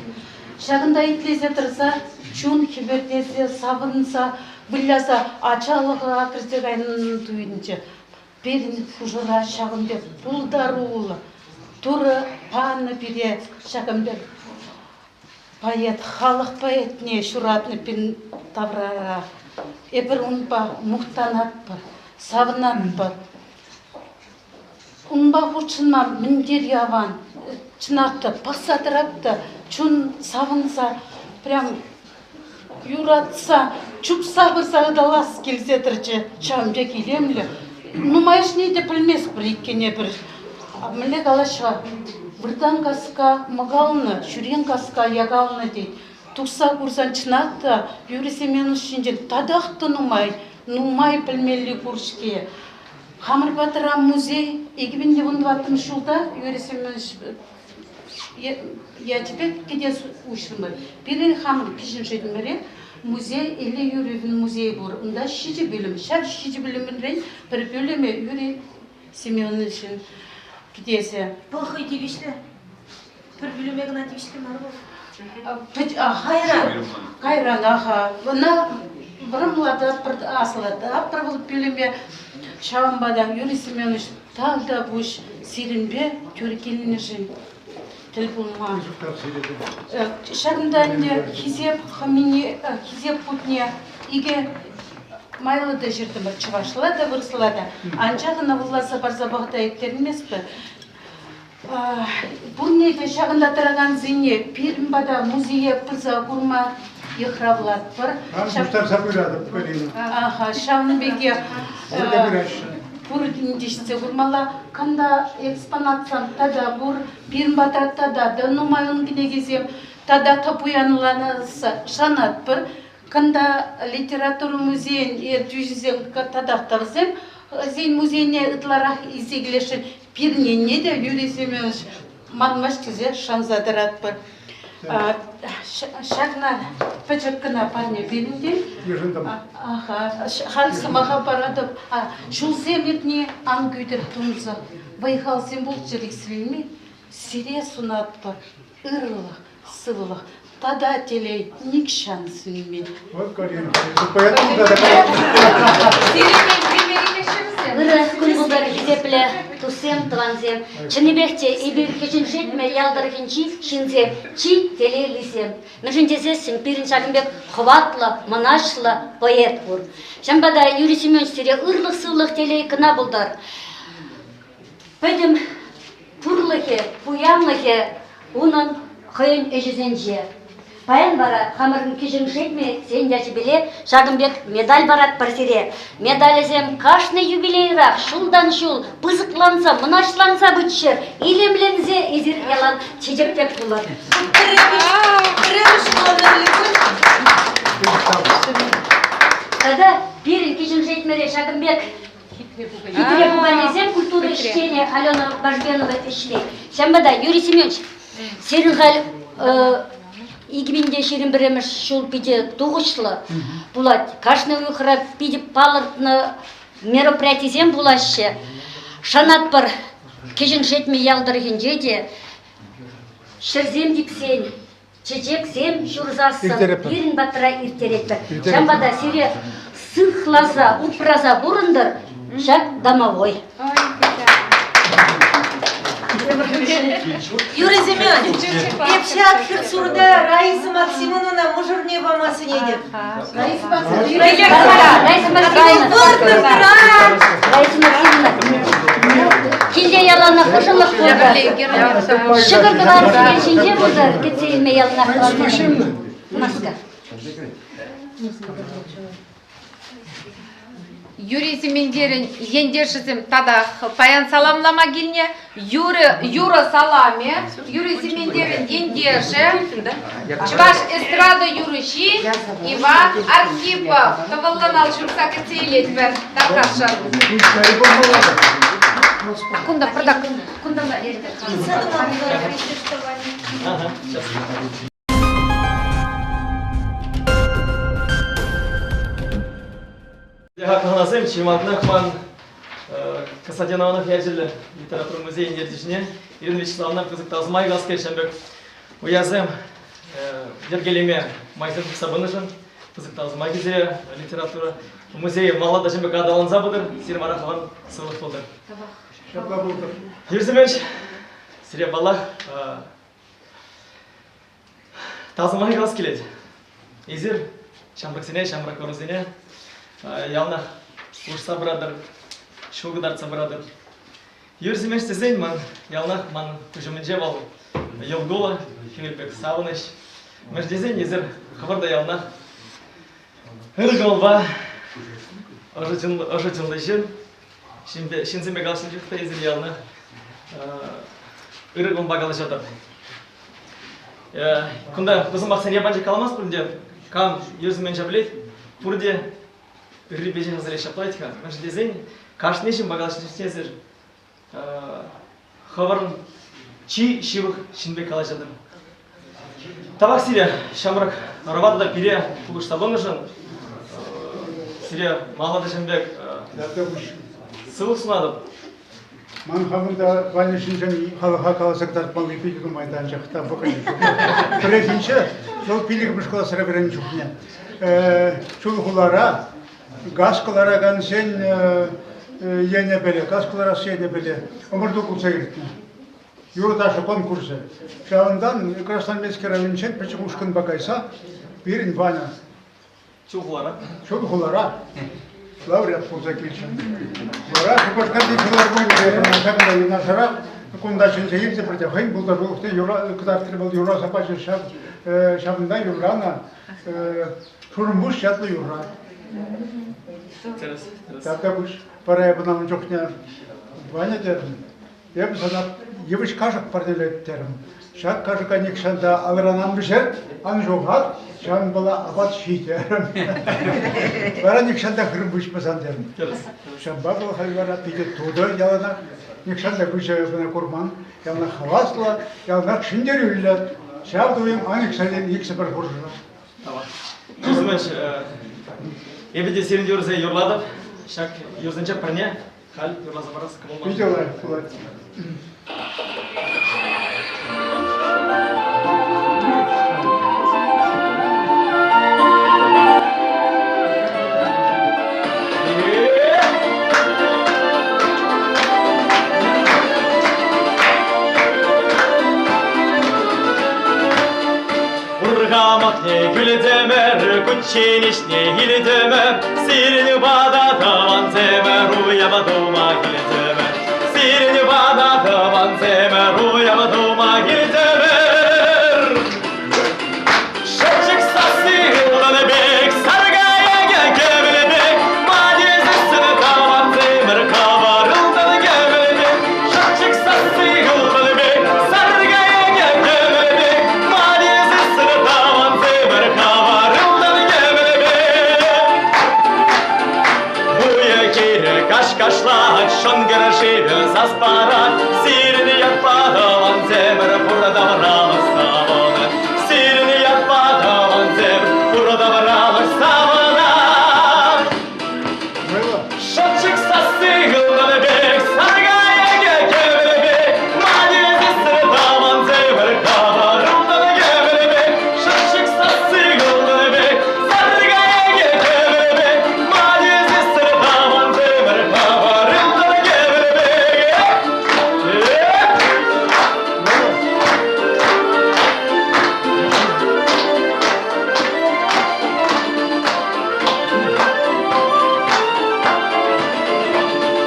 Ҫакӑнта итлесе тӑрса, чун хӗпӗртесе, савӑнса, выляса ачалӑха кӗрсе кайнӑн туйӑнчӗ. Пирӗн хушӑра ҫакӑн пек пултаруллӑ, Турӑ панӑ пире ҫакӑн пек поэт, халӑх поэтне ҫуратнӑ пирӗн таврара. Эпир унпа мухтанатпӑр, савӑнатпӑр. Унпа хутшӑнма мӗн тери аван. Чӑнах та, пӑхса тӑрап та чун савӑнса, прям юратса, чупса пырса ыталас килсе тӑчӗ. Ҫавӑн пек илемлӗ. Нумайӑшне те пӗлместпӗр иккен эпир. Мӗнле калаҫ-ха, выртан каска мӑкалнӑ, ҫӳрен каска якалнӑ тет. Тухса курсан чӑнах та Юрий Семенович ҫинчен татах та нумай, нумай пӗлмелли пур-ҫке. Хамӑр патра музей 2014 ҫулта Юрий Семенович ячӗпе кӗтес уҫрӑмӑр. Пирӗн хамӑр Кӗҫӗн Шетмӗре музей Илле Юрьевӑн музейӗ пур. Унта ҫичӗ пӳлӗм. Ҫав ҫичӗ пӳлӗмрен пӗр пӳлӗмӗ Юрий Семеновичӑн кӗтесӗ. Вӑл хӑй тивӗҫлӗ. Пӗр пӳлӗме кӑна тивӗҫлӗ мар вӑл. Кайран, кайран, аха. Ӑна вӑрӑмлататпӑр, аслататпӑр вӑл пӳлӗме. Ҫавӑнпа та Юрий Семенович тавтапуҫ сирӗнпе тӳр килнӗшӗн тӗл пулма. Ҫакӑнта ӗнтӗ хисеп хӑмине, хисеп хутне икӗ майлӑ та ҫыртӑмӑр, чӑвашла та, вырӑсла та. Анчах ӑна вуласа парса вӑхӑта ирттерместпӗр. Пурне те ҫакӑнта тӑракансене пирӗн пата музее пырса курма йыхравлатпӑр. Пуҫтарса пыратӑп, Галина. Аха, ҫавӑн пекех пурте ҫитсе курмалла. Кунта экспонатсем тата пур, пирӗн патра тата та нумай ун кӗнекисем тата та пуянланасса шанатпӑр. Кунта литература музейӗн ертӳҫисем татах та вӗсем хӑйсен музейне ытларах илсе килесшӗн. Пирӗн енне те Юрий Семенович манмасть тесе шанса тӑратпӑр. Ҫакна пӗчӗк кӑна парне пирӗнтен. Йышӑнтӑм. Аха, халь сӑмаха паратӑп. Ҫулсем иртни ан кӳтӗр тунсӑх. Вӑй-халсем пулччӑр иксӗлми. Сире сунатпӑр ырлӑх, сывлӑх тата телей нихҫан сӳнми. Вот, Карина, поэтому да, Ырӑ кун пултӑр, хисеплӗ туссем, тӑвансем. Чӑннипех те эпир Кӗҫӗн Шетмӗ ял тӑрӑхӗнчи ҫынсем чи телейлисем. Мӗншӗн тесессӗн пирӗн ҫакӑн пек хӑватлӑ, мӑнаҫлӑ поэт пур. Ҫавӑнпа та Юрий Семенович сире ырлӑх-сывлӑх, телей кӑна пултӑр. Пӗтӗм пурлӑхӗ, пуянлӑхӗ унӑн хӑйӗн ӗҫӗсенче. Паян вара хамӑрӑн Кӗҫӗн Шетмӗ сен ячӗпеле ҫакӑн пек медаль паратпӑр сире. Медалӗсем кашни юбилейрах ҫултан-ҫул пысӑкланса, мӑнаҫланса пыччӑр, илемленсе эсир ялан чечек пек пулӑр. Пӗрремӗш номерлӗ Тата пирӗн Кӗҫӗн Шетмӗре ҫакӑн пек Хитре пуканесем культура ӗҫченӗ Алена Бажбенова ӗҫлет. Ҫавӑнпа та, Юрий Семенович, сирӗн халь 2021 ҫул питӗ тухӑҫлӑ пулать. Кашни уйӑхра питӗ палӑртнӑ мероприятисем пулаҫҫӗ. Шанатпӑр, Кӗҫӗн Шетмӗ ял тӑрӑхӗнче те ҫӗрсем типсен чечексем ҫурсассӑн пирӗн патра ирттеретпӗр. Ҫавӑнпа та сире сыхласа, упраса пурӑнтӑр ҫак домовой. Юрий Семенович, эп ҫак хӗр-сурта Раиса Максимовнӑна мӑшӑрне пама сӗнетӗп. Раиса Максимовна. Раиса Максимовна. Раиса Максимовна. Килте яланах ӑшӑлӑх пултӑр. Ҫӑкӑр тӑвар сӗтел ҫинче пултӑр, кӗтсе илме яланах Маска. Юрий Сементерӗн ентешӗсем татах паян саламлама килнӗ. Юрӑ, юрӑ саламӗ Юрий Сементерӗн ентешӗ, чӑваш эстрада юрӑҫи Иван Архипов тӑвӑллӑн ал ҫурса кӗтсе илетпӗр. Тархасшӑн. Кунта пӑртак, кунта. Хаклӑ хӑнасем, чи малтанах ман Константин Иванов ячӗллӗ литература музейӗн ертӳҫине Ирина Вячеславовна пысӑк тав сӑмахӗ калас килет ҫавӑн пек уявсем йӗркелеме майсем тупса пынӑшӑн. Пысӑк тав сӑмахӗ сире литература музейӗ малалла та ҫын пек аталанса пытӑр, сирӗн вара хӑвӑн сывлӑх пултӑр. Ҫапла пултӑр. Юрий Семенович, сире паллах тав сӑмахӗ калас килет. Эсир ҫамрӑксене, ҫамрӑк ӑрусене яланах пулӑшса пыратӑр, ҫул кӑтартса пыратӑр. Юрий Семенович тесен ман яланах ман куҫ умӗнче вӑл йӑл-кулӑ, хӗвел пек савӑнӑҫ. Мӗш тесен эсир хӑвӑр та яланах ырӑ кӑмӑлпа ӑшӑ чунлӑ, ӑшӑ чунлӑ ҫын. Ҫынсемпе калаҫнӑ чух та эсир яланах ырӑ кӑмӑлпа калаҫатӑр. Кунта пысӑмахсене панчӑк каламастпӑр ӗнтӗ. Кам Юрий Семеновича пӗлет, пурте ыррипе ҫеҫ аса ҫапла вӗт-ха. Мӗншӗн тесен кашни ҫынпа калаҫнӑ чухне эсир хӑвӑрӑн чи ҫывӑх ҫын пек калаҫатӑр. Тавах сире, ҫамрӑк ӑрӑва тата пире пулӑшса пынӑшӑн. Сире малалла та ҫын пек сывлӑх сунатӑп. Ман хамӑн та Ваня ҫинчен халӑха каласа кӑтартмалли питӗ нумай та, анчах та вӑхӑчӗ ҫук. Пӗррехинче, вӑл пиллӗкмӗш класра вӗреннӗ чухне, Чулхулара газ кӑларакансен енӗпеле, газ кӑларас енӗпеле ӑмӑрту пулса иртнӗ. Юрӑ-ташӑ конкурсӗ. Ҫавӑнтан Красноармейски районӗнчен пӗчӗк ушкӑнпа кайса пирӗн Ваня Чулхулара. Чулхулара лауреат пулса килчӗ. Вара Шупашкарти филармонире ҫакӑнта юнашарах кунта чӗнсе илчӗ пӗрте хӑйӗн пултарулӑхне кӑтартрӗ вӑл юрласа пачӗ ҫав ҫавӑнта юрланӑ Шурӑмпуҫ ятлӑ юрра. Тӗрӗс, тӗрӗс. Тавтапуҫ. Вара эпӗ ӑна ун чухне Ваня терӗм. Эпӗ сана йывӑҫ кашӑк парнелетӗп терӗм. Ҫак кашӑка нихҫан та алран ан вӗҫерт, ан ҫухат, ҫавӑнпала апат ҫи терӗм. Вара нихҫан та хырӑм выҫмасан терӗм. Ҫавӑнпа вӑл халь вара питӗ тутӑ яланах. Нихҫан та выҫӑ ӑна курман. Яланах хаваслӑ, яланах ҫӗнтерӳллӗ. Ҫав туйӑм ан иксӗлтен иксӗмӗр хушӑра. Тусӑмӑш, эпӗ те сирӗн юрӑсене юрлатӑп. Ҫак юрӑсенче пӗрне Халь юрласа парас кӑмӑл мар. Питӗ лайӑх пулать. Урхамахне кӳлтӗмӗр, кучченеҫне илтӗмӗр, сирӗн пата тӑвансемӗр уява тума килтӗмӗр. Сирӗн пата тӑвансемӗр уява тума килтӗмӗр. Шӑпчӑк сасси ылтӑн пек, саркайӑкӗ кӗмӗл пек, мадисӗссӗн тӑвансемӗр хӑвӑр ылтӑн кӗмӗл пек. Шӑпчӑк сасси ылтӑн пек, саркайӑкӗ кӗмӗл пек, мадисӗссӗн тӑвансемӗр хӑвӑр ылтӑн кӗмӗл пек. Уйӗ-хирӗ каш-кашлать, шӑнкӑр шывӗ сас парать, сирӗн ятпа тӑвансемӗр пур тавралӑх савӑнать. Сирӗн ятпа тӑвансем пур тавралӑх савӑнать. Шӑпчӑк сасси ылтӑн пек, саркайӑкӗ кӗмӗл пек, мадисӗссӗр тӑвансемӗр хӑвӑр ылтӑн кӗмӗл пек. Шӑпчӑк сасси ылтӑн пек, саркайӑкӗ кӗмӗл пек, мадисӗссӗр тӑвансемӗр хӑвӑр ылтӑн кӗмӗл пек.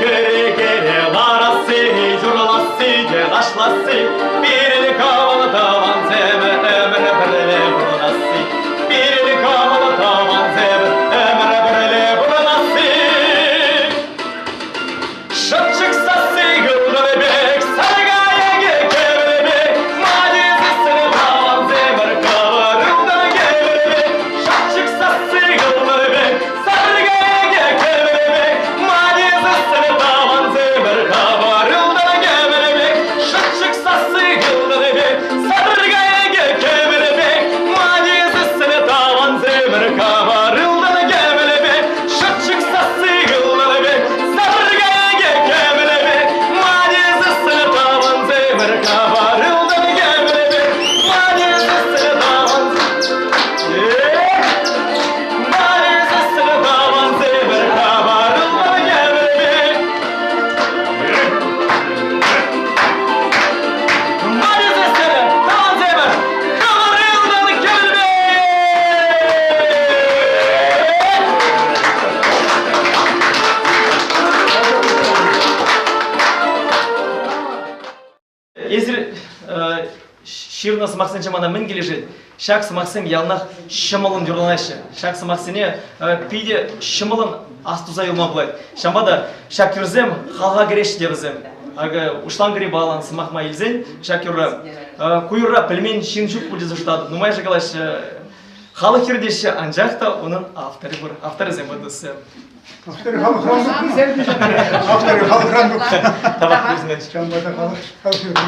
Кӗрекере ларасси, юрласси те ташласси, пирӗн кӑмӑл тӑвансем ӗмӗр пӗрле пурӑнасси. Пирӗн кӑмӑл тӑвансем ӗмӗр пӗрле пурӑнасси. Шӑпчӑк сасси ылтӑн пек, саркайӑкӗ кӗмӗл пек, мадисӗссӗн тӑвансемӗр хӑвӑр ылтӑн кӗмӗл пек. Шӑпчӑк сасси ылтӑн пек, саркайӑкӗ кӗмӗл пек, мадисӗссӗн тӑвансемӗр хӑвӑр ылтӑн кӗмӗл пек. Шӑпчӑк сасси Эсир ҫырнӑ сӑмахсенче мана мӗн килӗшет? Ҫак сӑмахсем яланах ҫӑмӑллӑн юрланаҫҫӗ. Ҫак сӑмахсене питӗ ҫӑмӑллӑн астуса юлма пулать. Ҫавӑнпа та ҫак юрсем халӑха кӗреҫҫӗ те вӗсем. Акӑ Уҫланкӑри балан сӑмах май илсен ҫак юрра ку юрра пӗлмен ҫын ҫук пуль тесе шутлатӑп. Нумайӑшӗ калаҫҫӗ, халӑх юрри теҫҫӗ, анчах та унӑн авторӗ пур. Авторӗсем пур тесе. Авторӗ халӑхран Авторӗ халӑхран тухнӑ. Тавах, Юрий Ҫавӑнпа та халӑх халӑх юрри.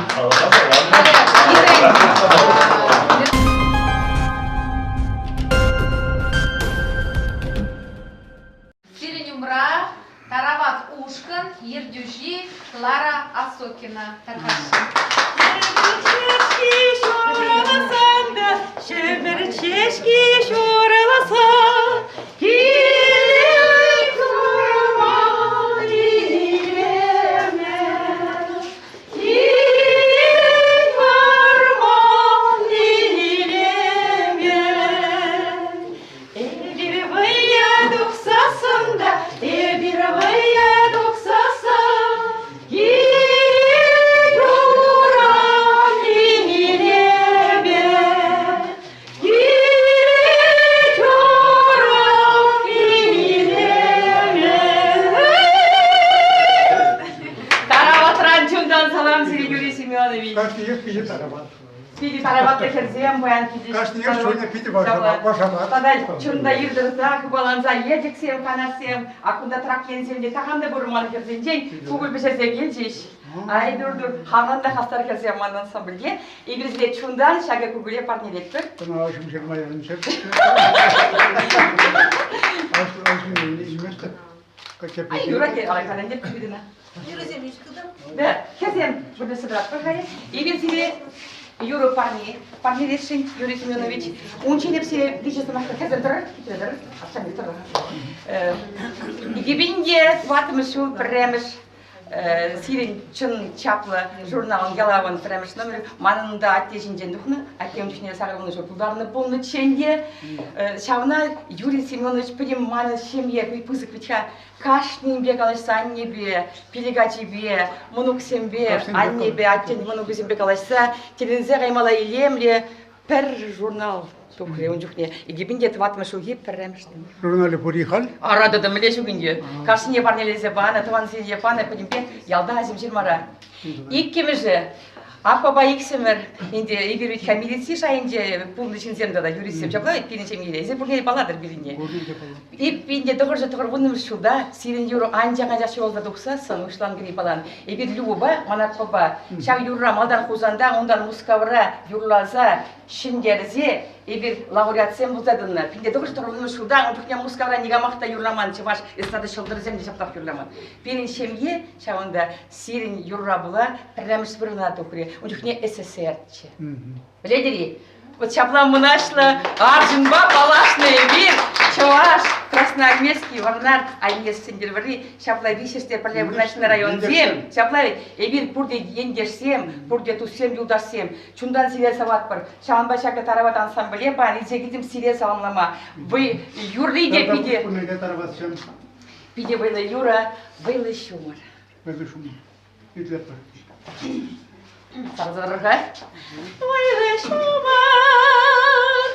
Сирӗн умра Тарават ушкӑн ертӳҫи Клара Осокина тархасшӑн. Ҫураласан та ҫӗмӗр ҫеҫки ҫураласан килет вӑрман илемӗ. Килет вӑрман илемӗ. Эпир вӑййа тухсассӑн та, эпир вӑййа тухсассӑн, килет урам илемӗ. Килет урам илемӗ. Тараватран чунтан салам сире, Юрий Семенович. Кашниех питӗ тарават. Питӗ тараватлӑ хӗрсем паян килчӗҫ. Кашниех чунӗ питӗ вашават. Тата чунта ир тӑрса хыпаланса елчӗксем, канашсем, а кунта трак енсем те такам та пур ман хӗрсенчен кукӑль пӗҫерсе килчӗҫ. Ай, тур-тур, хамран та хастар хӗрсем ман ансамбльте. Эпир сире чунтан ҫакӑ кукӑле парнелетпӗр. Кӑна ҫумҫырма ярӑнчӗ. Илместӗп. Ай, юрать, алайсан ӗнтӗ купидына. Юрӑсем ӳскӗтӗм. Да, хӗрсем, вырнаҫса тӑратпӑр халӗ. Эпир сире юрӑ парне парнелесшӗн, Юрий Семенович. Унччен эп сире виҫӗ сӑмахлӑ хӗрсем тӑрӑр, хитре тӑрӑр, апшамик тӑрӑр. Икӗ тӑваттӑмӗш ҫул пӗрремӗш сирӗн чӑн чаплӑ журналӑн ялавӑн пӗрремӗш номерӗ манӑн та атте ҫинчен тухнӑ. Атте ун чухне сакӑрвунӑ ҫул тултарнӑ пулнӑччӗ ӗнтӗ. Ҫавна Юрий Семенович пӗтӗм манӑн ҫемье пысӑк вӗт-ха. Кашнинпе калаҫса аннепе, пилӗк ачипе, мӑнуксемпе, аннепе, аттен мӑнукӗсемпе калаҫса тӗлӗнсе каймалла илемлӗ пӗр журнал тухрӗ ун чухне. 2004 ҫулхи пӗрремӗш номер. Журналӗ пур-и халь? Ара тата мӗнле ҫук ӗнтӗ. Кашнине парнелесе панӑ, тӑвансене панӑ пӗтӗмпех ялта Аҫӑмҫырмара. Иккӗмӗшӗ аппапа иксӗмӗр ӗнтӗ эпир вӗт-ха милици шайӗнче пулнӑ ҫынсем тата юристсем ҫапла вӗт пирӗн ҫемьере. Эсир пурне те паллатӑр пирӗнне. Эппин те тӑхӑрҫӑ тӑхӑрвуннӑмӗш ҫулта сирӗн юрӑ анчах-анчах ҫуралса тухсассӑн уҫланкӑри палан эпир Любӑпа, ман аппапа ҫав юрра малтан Хусанта, унтан Мускавра юрласа ҫӗнтерсе эпир лауреатсем пулса тӑнӑ. Пинте тӑхӑрҫӑ тӑхӑрвуннӑмӗш ҫулта ун чухне Мускавра никамах та юрламан, чӑваш эстрада ҫӑлтӑрӗсем те ҫаплах юрламан. Пирӗн ҫемье ҫавӑнта сирӗн юрра пула пӗрремӗш вырӑна тухрӗ. Ун чухне СССРччӗ. Пӗлетӗр-и? Вот ҫапла мӑнаҫлӑ арҫынпа паллашнӑ эпир. Чӑваш, Красноармейски, Вӑрнар, Анне Сӗнтӗрвӑрри ҫапла виҫҫӗш те пӗрле вырнаҫнӑ районсем. Ҫапла ведь эпир пурте ентешсем, пурте туссем, юлташсем. Чунтан сире саватпӑр. Ҫавӑнпа ҫакӑ Тарават ансамбле паян илсе килтӗм сире саламлама. Вы юрри те питӗ... Питӗ вӑйлӑ юрӑ, вӑйлӑ ҫумӑр. Вӑйлӑ ҫумӑр. Итлетпӗр. Сарсӑрха. Вӑйлӑ ҫумӑр.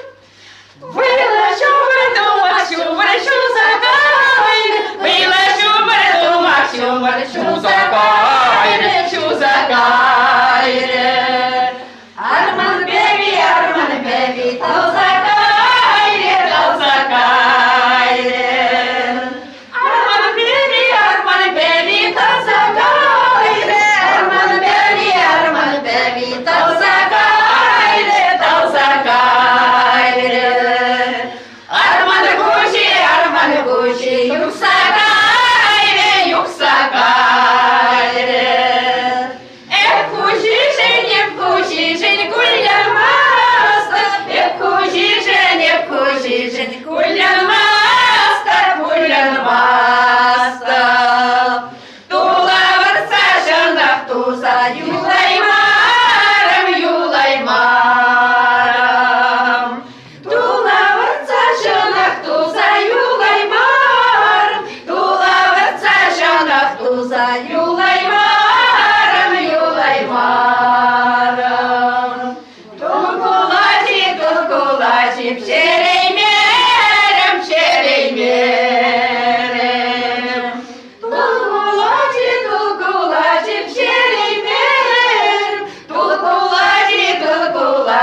Вӑйлӑ ҫумӑр тума ҫумӑр ҫуса кайрӗ. Вӑйлӑ ҫумӑр тума ҫумӑр ҫуса кайрӗ, ҫуса кайрӗ. Арман пӗви, арман пӗви, талса кайрӗ, талса кайрӗ. Арман пӗви, арман пӗви, талса кайрӗ. Арман пӗви, арман пӗви, талса кайрӗ, талса кайрӗ. Арман хуҫи, арман хуҫи, юхса кайрӗ, юхса кайрӗ. Эх, хуҫи ҫӗнӗ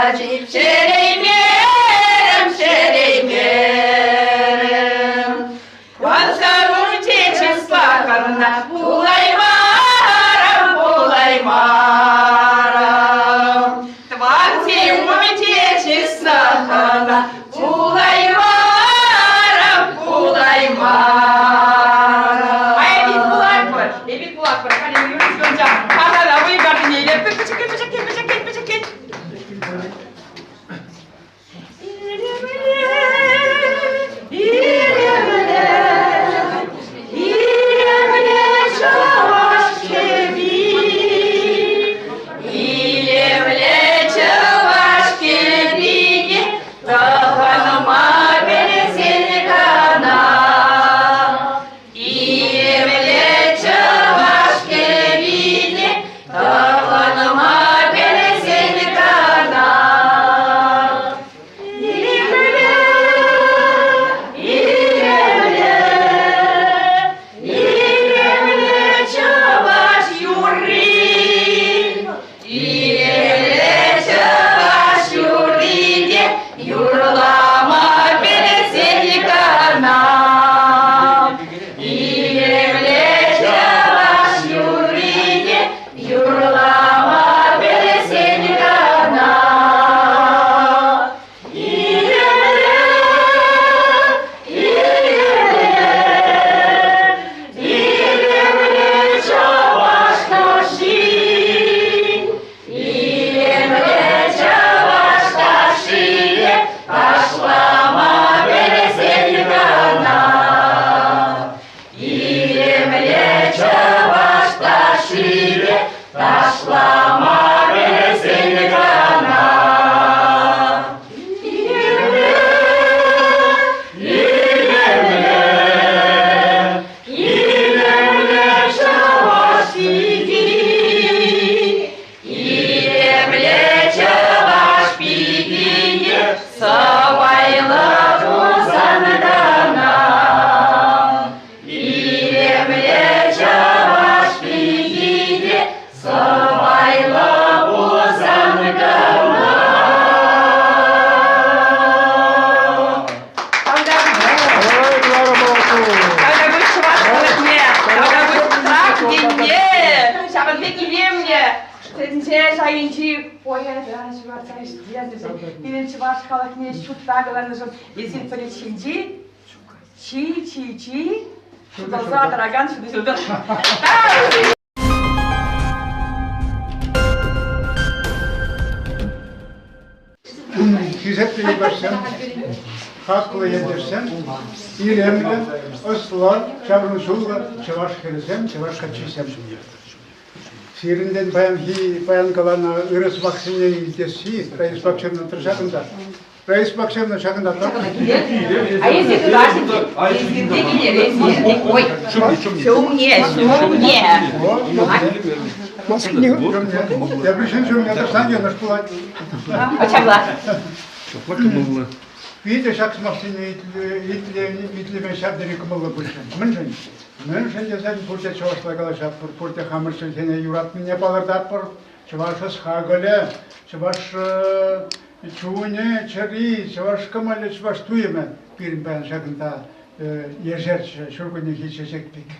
ачи, ҫӗреймерӗм, ҫӗреймерӗм. Ванса урче чыслакана пулаймарӑм, пулаймарӑм. Тӑвансен умӗнче чыслакана пулаймарӑм, пулаймарӑм. А эпир пулатпӑр, эпир пулатпӑр. Халӗ Юрий Семеновича пахана вӑй картине илетпӗр. Пӗчӗккӗн, пӗчӗккӗн, пӗчӗккӗн, пӗчӗккӗн. Илемлӗ чӑваш кӗпи, илемлӗ чӑваш кӗпине тӑхӑнма пӗлсен кӑна. Илемлӗ чӑваш кӗпине тӑхӑнма пӗлсен кӑна. Илемлӗ, илемлӗ, илемлӗ чӑваш юрри. Илемлӗ чӑваш юррине юрлама пӗлсен кӑна. Илемлӗ чӑваш юррине юрлама пӗлсен кӑна. Илемлӗ, илемлӗ, илемлӗ чӑваш ташши. Илемлӗ чӑваш ташшине ташлама пӗлсен кӑна. Илемлӗ чӑваш ташшине ташлама пӗлсен кӑна. Илемлӗ, илемлӗ, илемлӗ чӑваш пики. Илемлӗ чӑваш пикине сӑпайлӑ пулсан кӑна. Илемлӗ чӑваш пикине сӑпайлӑ пулсан кӑна. Тавтапуҫ чӑваш халӑхне, тавтапуҫ Трак енне, ҫавӑн пек илемлӗ тӗнче шайӗнчи поэта ҫуратса ӳстернӗшӗн, пирӗн чӑваш халӑхне ҫутта кӑларнӑшӑн эсир пӗлӗт ҫинчи чи-чи-чи ҫуталса тӑракан ҫутӑ ҫӑлтӑр. Хисеплӗ юлташсем, хаклӑ ентешсем, илемлӗ, ӑслӑ, ҫаврӑнӑҫуллӑ чӑваш хӗрӗсем, чӑваш каччисем. Сирӗнтен паянхи паян каланӑ ырӑ сӑмахсене илтесси Раиса Бакшевна тӑр ҫакӑнта. Раиса Бакшевна ҫакӑнта тӑр. А если туда сидит? Ой, ҫумне, ҫумне. Тепӗр ҫын ҫумне тӑрсан йӑнӑш пулать. Ачамла. Ҫапла кӑмӑллӑ. Питӗ ҫак сӑмахсене итлеме ҫав тери кӑмӑллӑ пулчӗ. Мӗншӗн? Мӗншӗн тесен пурте чӑвашла калаҫатпӑр, пурте хамӑр чӗлхене юратнине палӑртатпӑр. Чӑваш ӑс-хакӑлӗ, чӑваш чунӗ, чӗри, чӑваш кӑмӑлӗ, чӑваш туйӑмӗ пирӗн паян ҫакӑнта ешерчӗ ҫуркуннехи чечек пек.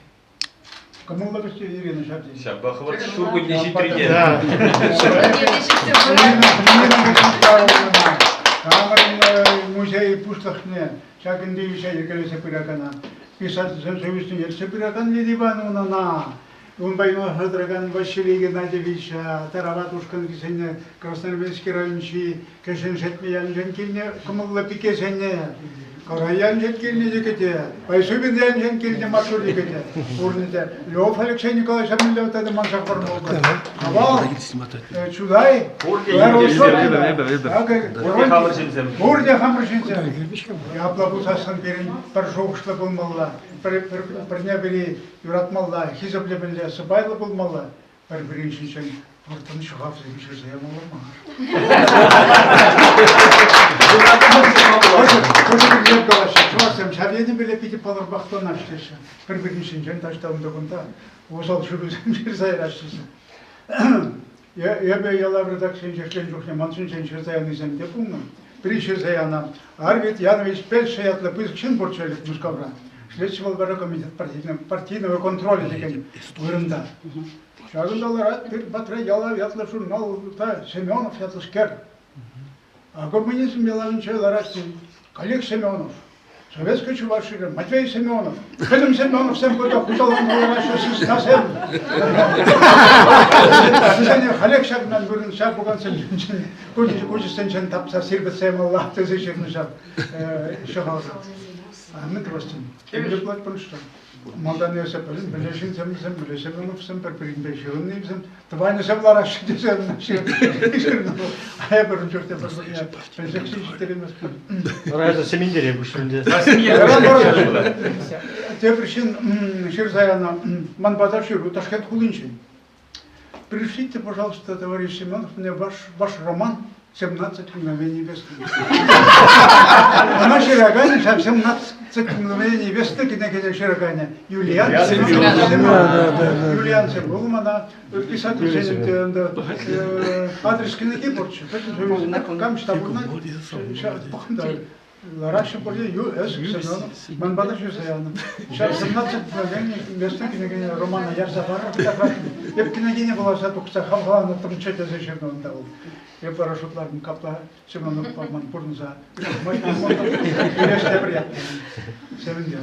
Кӑмӑллӑ вӗҫсе Ирина ҫав тери. Ҫапла хӑвӑрт ҫуркунне ҫитрӗ те. Хамӑрӑн музей пуҫлӑхне ҫакӑнти ӗҫе йӗркелесе пыракана, писательсен союзне ертсе пыракан Лидия Ивановнӑна, унпа юнашар тӑракан Василий Геннадьевича, Тарават ушкӑнрисене, Красноармейски районӗнчи Кӗҫӗн Шетмӗ ялӗнчен килнӗ кӑмӑллӑ пикесене, Карай ялӗнчен килнӗ йӗкӗте, Пайсупин ялӗнчен килнӗ маттур йӗкӗте, пурне те Лев Алексей Николаевича мӗнле тата манса хӑвармалла. Авал Чутай, Пурте хамӑр ҫынсем. Пурте хамӑр ҫынсем. Апла пулсассӑн пирӗн пӗр шухӑшлӑ пулмалла, пӗрне-пӗри юратмалла, хисеплемелле, сӑпайлӑ пулмалла. Пӗр-пӗрин ҫинчен вӑрттӑн ҫӑхавсем ҫырса ямалла мар. Хӑшӗ-пӗрисем калаҫҫӗ, чӑвашсем ҫав енӗпеле питӗ палӑрпах тӑнаҫ теҫҫӗ. Пӗр-пӗрин ҫинчен таҫта унта-кунта усал ҫырусем ҫырса яраҫҫӗ. Эпӗ Ялав редакцийӗнче ӗҫленӗ чухне ман ҫинчен ҫырса янисем те пулнӑ. Пӗри ҫырса янӑ. Арвид Янович Пельша ятлӑ пысӑк ҫын пурччӗ ӗлӗк Мускавра. Ӗҫлетчӗ вӑл вара комитет партийного контроля текен вырӑнта. Ҫакӑнта ларать пир патра Ялав ятлӑ журналта Семенов ятлӑскер. А коммунизм ялавӗнче ларать Олег Семенов. Советская Чувашия, Матвей Семенов. Пӗтӗм Семеновсем кунта хуҫаланса лараҫҫӗ сыснасем. Вӗсене халех ҫакӑнтан вырӑн ҫав пукансенчен, куҫӗсенчен тапса сирпӗтсе ямалла тесе ҫырнӑ ҫав ҫӑхавра. А мӗн тӑвас тен? Темле пулать пурнӑҫра. Малтан эсӗ пӗлӗн, мӗнле ҫынсем вӗсем, мӗнле Семеновсем пӗр-пӗринпе ҫыхӑннӑ вӗсем, тӑванӗсем лараҫҫӗ тесе ҫырнӑ. А эпӗ ун чухне пӗр-пӗрне пӗлсех ҫитерейместпӗр. Вара эсӗ Сементере пуҫрӑн те. Тепӗр ҫын ҫырса янӑ ман пата ҫыру Ташкент хулинчен. Пришлите, пожалуйста, товарищ Семенов, мне ваш, ваш роман «17 мгновений весны». Ӑна ҫыраканӗ ҫав «17 мгновений весны» кӗнекене ҫыраканӗ Юлиан Семенов. Юлиан Семенов мана писательсен те ӗнтӗ адрес кӗнеки пурччӗ. Пӗтӗм кам ӑҫта пурӑнать, пӑхнӑ та Лараҫҫӗ пурте эс Семенов ман пата ҫырса янӑ. Ҫав 17 мгновений весны кӗнекене романа ярса парӑр та Эп кӗнекене вуласа тухса хавхаланӑттӑмччӗ тесе ҫырнӑ унта вӑл. Эп вара шутларӑм, капла Семеновпа ман пурӑнса Илес тепӗр ят. Сементер.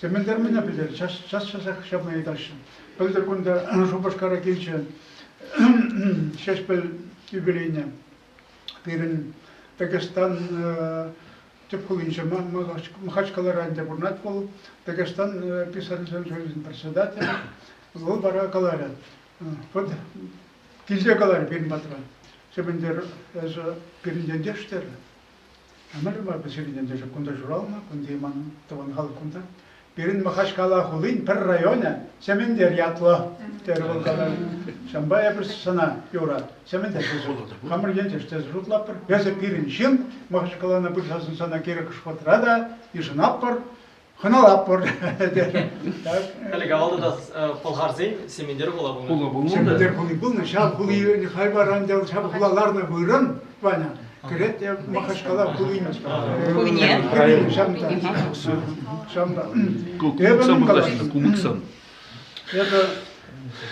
Сементер мӗне пӗлтерет? Час-часах ҫавна ыйтаҫҫӗ. Пӗлтӗр кунта Шупашкара килчӗ Ҫеҫпӗл юбилейне. Пирӗн Дагестан тӗп хулинче Махачкалара ӗнтӗ пурӑнать вӑл. Дагестан писательсен союзӗн председателӗ. Вӑл вара каларӗ, вот килсе каларӗ пирӗн патра. Сементер, эсӗ пирӗн ентеш терӗ. Ӗмӗр мар сирӗн ентеше кунта ҫуралнӑ, кунти ман тӑван халӑх кунта. Пирӗн Махачкала хулин пӗр районӗ Сементер ятлӑ, терӗ вӑл каларӗ. Ҫавӑнпа эпир сана, Юра, Сементер тесе хамӑр ентеш тесе шутлатпӑр. Эсӗ пирӗн ҫын, Махачкалана пырсассӑн сана кирек хӑш та йышӑнатпӑр, хӑналатпӑр, терӗ. Ӗлӗк авал та пӑлхарсен Сементер хула пулнӑ. Хула пулнӑ. Сементер хули пулнӑ. Ҫав хули халь вара ӗнтӗ ҫав хула ларнӑ вырӑн, Ваня, кӗрет те Махачкала хулин. Хулине? Ҫавӑнта. Ҫавӑнта. Кумыксам вырнаҫнӑ, кумыксам. Эпӗ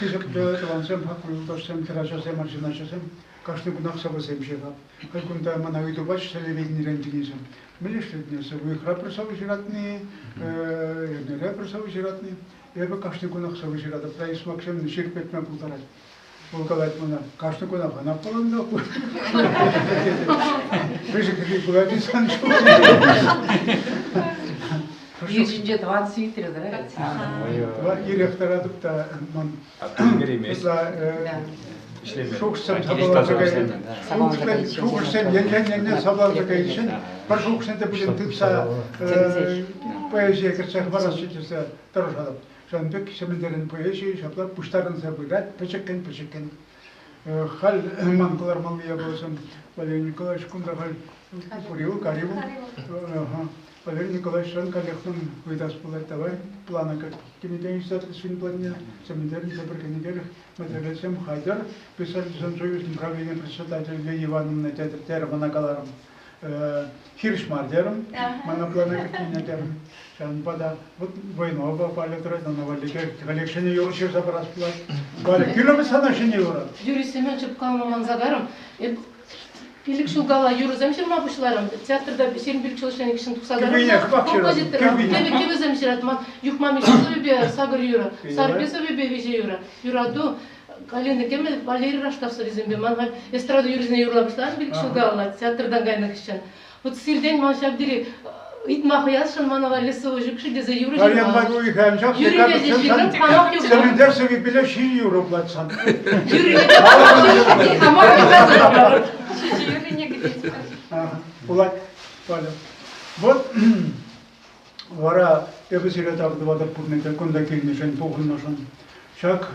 хисеплӗ тӑвансем, хаклӑ юлташсем, хӗрачасем, арҫын ачасем кашни кунах сӑвӑсем ҫырап. Хӑй кунта мана ыйтупа ӗҫлеменнирен килнисем. Мӗн ӗҫлетӗн эсӗ? Уйӑхра пӗр сӑвӑ ҫыратни, эрнере пӗр сӑвӑ ҫыратни. Эпӗ кашни кунах сӑвӑ ҫыратӑп. Раиса Максимовна ҫирӗплетме пултарать. Вӑл калать мана, кашни кунах ӑна палан та Вӗҫӗ пулать сан Ир ҫинче тӑватӑ сехетре тӑрать. Ирех тӑратӑп та ман ытла шухӑшсем сапаланса кайнӑ. Шухӑшсем енчен енне сапаланса кайиччен пӗр шухӑшне те пулин тытса поэзие кӗртсе хӑварасчӗ тесе тӑрӑшатӑп. Ҫавӑн пек Сементерӗн поэзийӗ ҫапла пуҫтарӑнса пырать пӗчӗккӗн-пӗчӗккӗн. Халь ман кӑлармалли япаласем Валерий Николаевич кунта халь Курил, Карил. Валерий Николаевичран каллех ман ыйтас пулать, давай плана кӗнеке издательствин планне, Сементерӗн тепӗр кӗнекелӗх материалсем хатӗр. Писательсен союзӗн правлени председателӗ Лидия Ивановна терӗ мана каларӑм. Хирӗҫ мар терӗм, мана плана кӗртнине терӗм. Ҫавӑнпа та вот Войнова Валя тӑрать, ӑна валли каллех ҫӗнӗ юрӑ ҫырса парас пулать. Валя, кӳлӗмӗ сана ҫӗнӗ юрӑ. Юрий Семенович калама манса кайрӑм. Эп пилӗк ҫул калла юрӑсем ҫырма пуҫларӑм. Театрта 25 ҫул ӗҫленӗ кӗҫӗн тухса кайрӑм. Композитор. Кӗвӗсем ҫырать. Ман Юхма Мишши сӑввипе сакӑр юрӑ, Сарпи сӑввипе виҫӗ юрӑ. Юрату Галина Кемел, Валерий Раштав сӑввисемпе. Ман халь эстрада юррисене юрла пуҫларӑм пилӗк ҫул калла театртан кайнӑ хыҫҫӑн. Вот сиртен ман ҫав тери ыйтма хӑясшӑн мана валли сӑвӑ ҫук-ши тесе юрӑ ҫырма. Юррине те ҫырӑп, хамах юрӑ. Сементер сӑввипеле ҫил юрӑ пулать-сан. Юррине те хамах хамах юрӑ. Юррине кӗтет. Пулать, Валя. Вот Вара эпӗ сире тав тӑватӑп пурне те кунта килнӗшӗн, пухӑннӑшӑн. Ҫак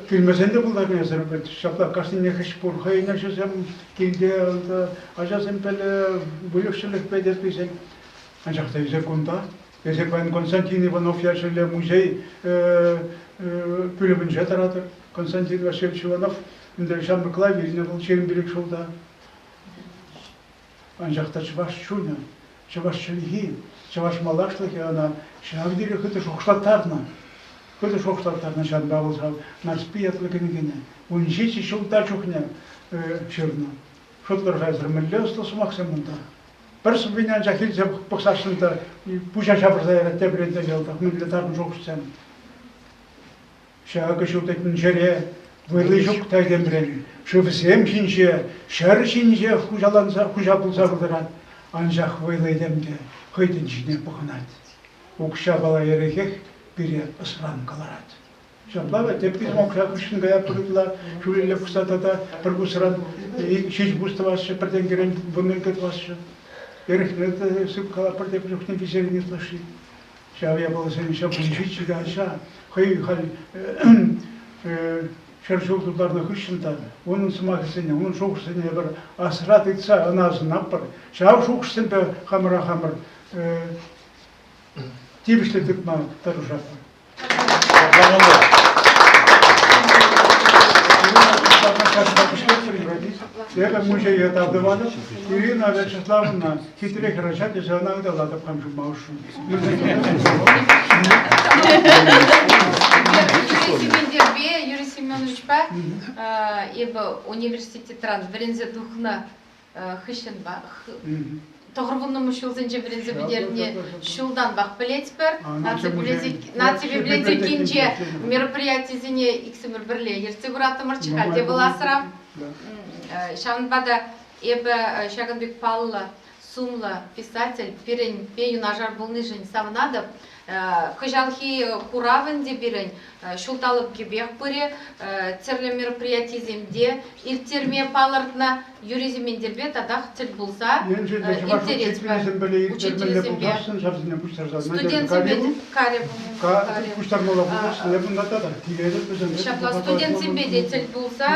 килмесен те пултарнӑ эсир вӗт. Ҫапла кашнинех ӗҫ пур. Хӑйӗн ӗҫӗсем килте, ачасемпеле, выльӑх-чӗрлӗхпе те писен. Анчах та эсир кунта. Эсир паян Константин Иванов ячӗллӗ музей пӳлӗмӗнче тӑратӑр. Константин Васильевич Иванов. Ӗнтӗ ҫамрӑкла вилнӗ вӑл 25 ҫулта. Анчах та чӑваш чунӗ, чӑваш чӗлхи, чӑваш малашлӑхӗ ӑна ҫав тери хытӑ шухӑшлаттарнӑ. Хытӑ шухӑшлаттарнӑ ҫавӑнпа вӑл ҫав Нарспи ятлӑ кӗнекене 17 ҫулта чухне ҫырнӑ. Шутлӑр-ха эсир, мӗнле ӑслӑ сӑмахсем унта. Пӗр сӑввине анчах илсе пӑхсассӑн та пуҫа ҫавӑрса ярать тепӗр енчен йӑлтах мӗнле тарӑн шухӑшсем. Ҫакӑ ҫутӑ тӗнчере вӑйли ҫук та этемрен, шывсем ҫинче, ҫӗр ҫинче хуҫаланса хуҫа пулса пытӑрать, анчах вӑйлӑ этем те хӑй тӗнчине пӑхӑнать. Укҫапала эрехех пире ӑсран кӑларать. Ҫапла вара тепри укҫа хыҫҫӑн каятпӑр ытла, ҫулелле пӑхса тата пӗр пусран ҫич пус тӑваҫҫӗ, пӗр тенкӗрен вуннӑ тӑваҫҫӗ. Эрехне те сыпкалатпӑр тепӗр чухне виҫерен ытлашши. Ҫав япаласен ҫав ҫиччӗ ача хӑй халь ҫӗр ҫул тултарнӑ хыҫҫӑн та унӑн сӑмахӗсене, унӑн шухӑшӗсене эпир асра тытса ӑна асӑнатпӑр. Ҫав шухӑшсемпе хамӑра хамӑр тивӗҫлӗ тытма тӑрӑшатпӑр. Эпӗ музее тав тӑватӑп. Ирина Вячеславовна хитре хӗрача тесе ӑна ыталатӑп хам ҫумма ӑшшӑн. Юрий Сементерпе, Юрий Семеновичпа эпӗ университетран вӗренсе тухнӑ хыҫҫӑн тӑхӑрвуннӑмӗш ҫулсенче вӗренсе пӗтернӗ ҫултанпах пӗлетпӗр. Наци библиотекинче мероприятисене иксӗмӗр пӗрле ертсе пыраттӑмӑрччӗ, халь те вӑл асра. Ҫавӑнпа та эпӗ ҫакӑн пек паллӑ, сумлӑ писатель пирӗнпе юнашар пулнишӗн савӑнатӑп. Кӑҫалхи курав ӗнтӗ пирӗн ҫулталӑкӗпех пырӗ. Тӗрлӗ мероприятисем те ирттерме палӑртнӑ. Юрий Сементерпе татах тӗл пулса ирттеретпӗр. Учительсемпе, студентсемпе Ҫапла студентсемпе те тӗл пулса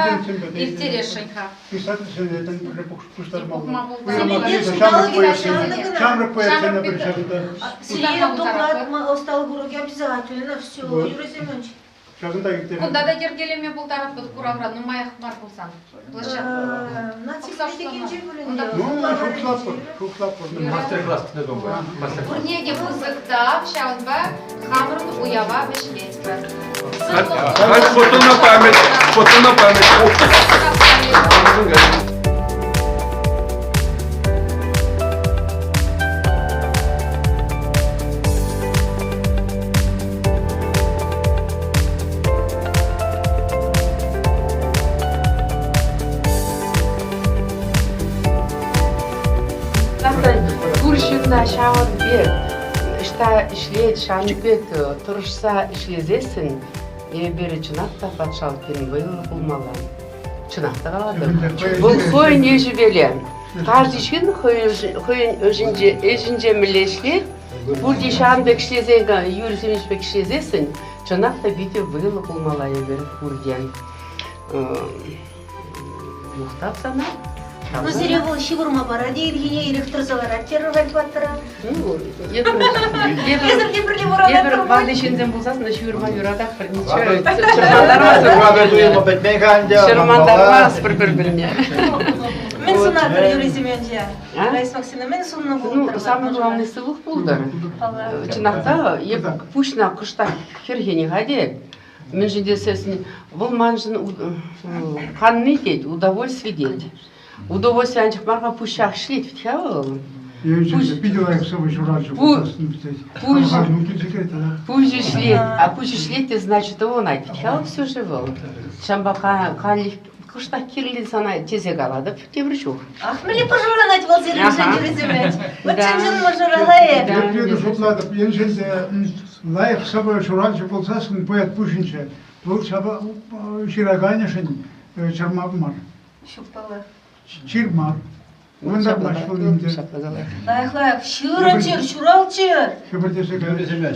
ирттересшӗн-ха. Писательсене пӗрле пуҫтармалла. Ҫамрӑк поэтсене пӗр ҫакӑнта. Сире доклад ӑсталӑх урокӗ обязательно все, Юрий Семенович. Ҫакӑнта ирттерме. Кунта та йӗркелеме пултаратпӑр куравра нумаях мар пулсан. Площадка. Наци библиотекинче пулин. Ну, шухӑшлатпӑр, шухӑшлатпӑр. Мастер-класс тунӑ тумпа. Пурне те пысӑк тав, ҫавӑнпа хамӑрӑн уява вӗҫлетпӗр. Халь фото на память, фото на память. Пур ҫынна ҫавӑн пек ӑҫта ӗҫлет, ҫавӑн пек тӑрӑшса ӗҫлесессӗн эпир чӑнах та патшалӑх пирӗн вӑйлӑ пулмалла. Чӑнах та калатӑп. Вӑл хӑйӗн ӗҫӗпеле. Каждый ҫын хӑйӗн ӗҫӗнче, ӗҫӗнче мӗнле ӗҫлет, Пурте ҫавӑн пек ӗҫлесен, Юрий Семенович пек ӗҫлесессӗн, чӑнах та питӗ вӑйлӑ пулмалла эпир пурте. Мухтав сана. Ну, сире вӑл ҫывӑрма парать ирхине ирех тӑрса ларать терӗр халь паттӑра. Ну, эпир ватӑ ҫынсем пулсассӑн ҫывӑрма юратах пӗр ничего. Чӑрмантармастпӑр пӗр-пӗрне. Мӗн сунатӑр, Юрий Семеновича? Раиса Максимовна, мӗн суннӑ пултӑр? Ну, самое главное, сывлӑх пултӑр. Чӑнах та, эп пуҫна кӑштах хӗрхенӗ-ха те. Мӗншӗн тесессӗн вӑл маншӑн канни тет, удовольствие тет. Удовольствие анчах мар-ха, пуҫах ӗҫлет вӗт-ха вӑл. Питӗ лайӑх сӑвӑ ҫуралчӗ. Пуҫ ӗҫлет, а пуҫ ӗҫлет те, значит, ывӑнать вӗт-ха вӑл все же вӑл. Ҫавӑнпа канлӗх кӑштах кирлӗ сана тесе калатӑп тепӗр чух. Ах, мӗнле пӑшӑрханать вӑл сирӗншӗн юрисемет. Вот чӑн-чӑн мӑшӑра эп. Эпӗ шутлатӑп, енчен те лайӑх сӑвӑ ҫуралчӗ пулсассӑн поэт пуҫӗнче, вӑл ҫапа ҫыраканӗшӗн чӑрмав мар. Ҫук паллах. Чир мар. Лайӑх, лайӑх. Ҫырӑнчӑр, ҫуралччӑр.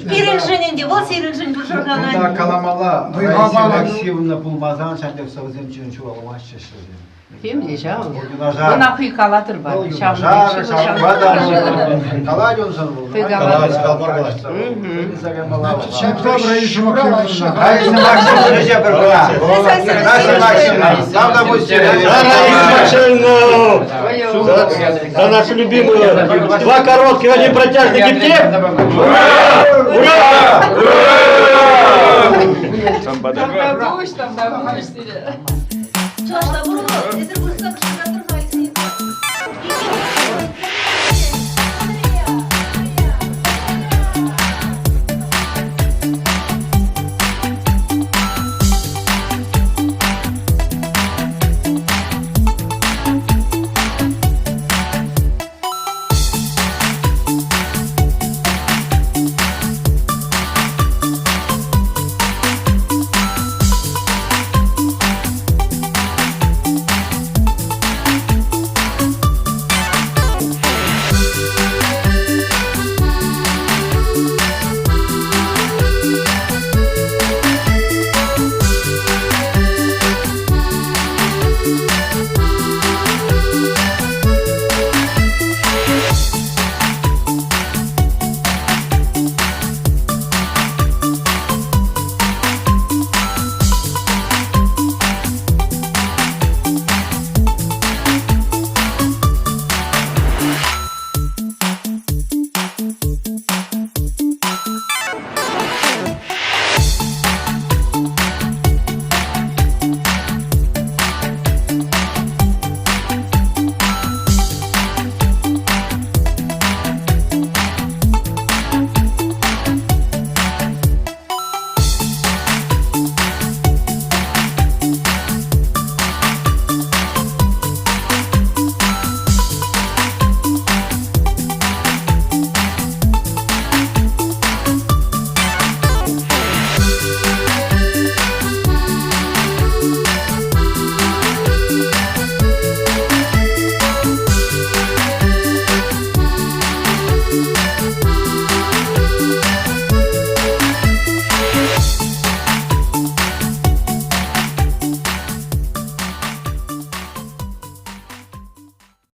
Пирӗншӗн ӗнтӗ, вӑл сирӗншӗн пӑшӑрханать. Унта каламалла, Раиса Алексеевна пулмасан ҫав пек сӑвӑсем чун ҫуралмаҫҫӗ вӗсем. Тем те ҫав. Вӑл юнашар. Ӑна хӑй калатӑр ба. Вӑл юнашар, ҫавӑнпа та калать уншӑн вӑл. Хӑй калать. Раиса Максимовна ӗҫе пӗр кӑна. Раиса Максимовна, тавтапуҫ сире. Раиса Максимовна! За нашу любимую. Два коротких, один протяжный гибких. Ура! Ура! Тавтапуҫ, тавтапуҫ сире. Чӑвашла пур вӑл. Эсир пур.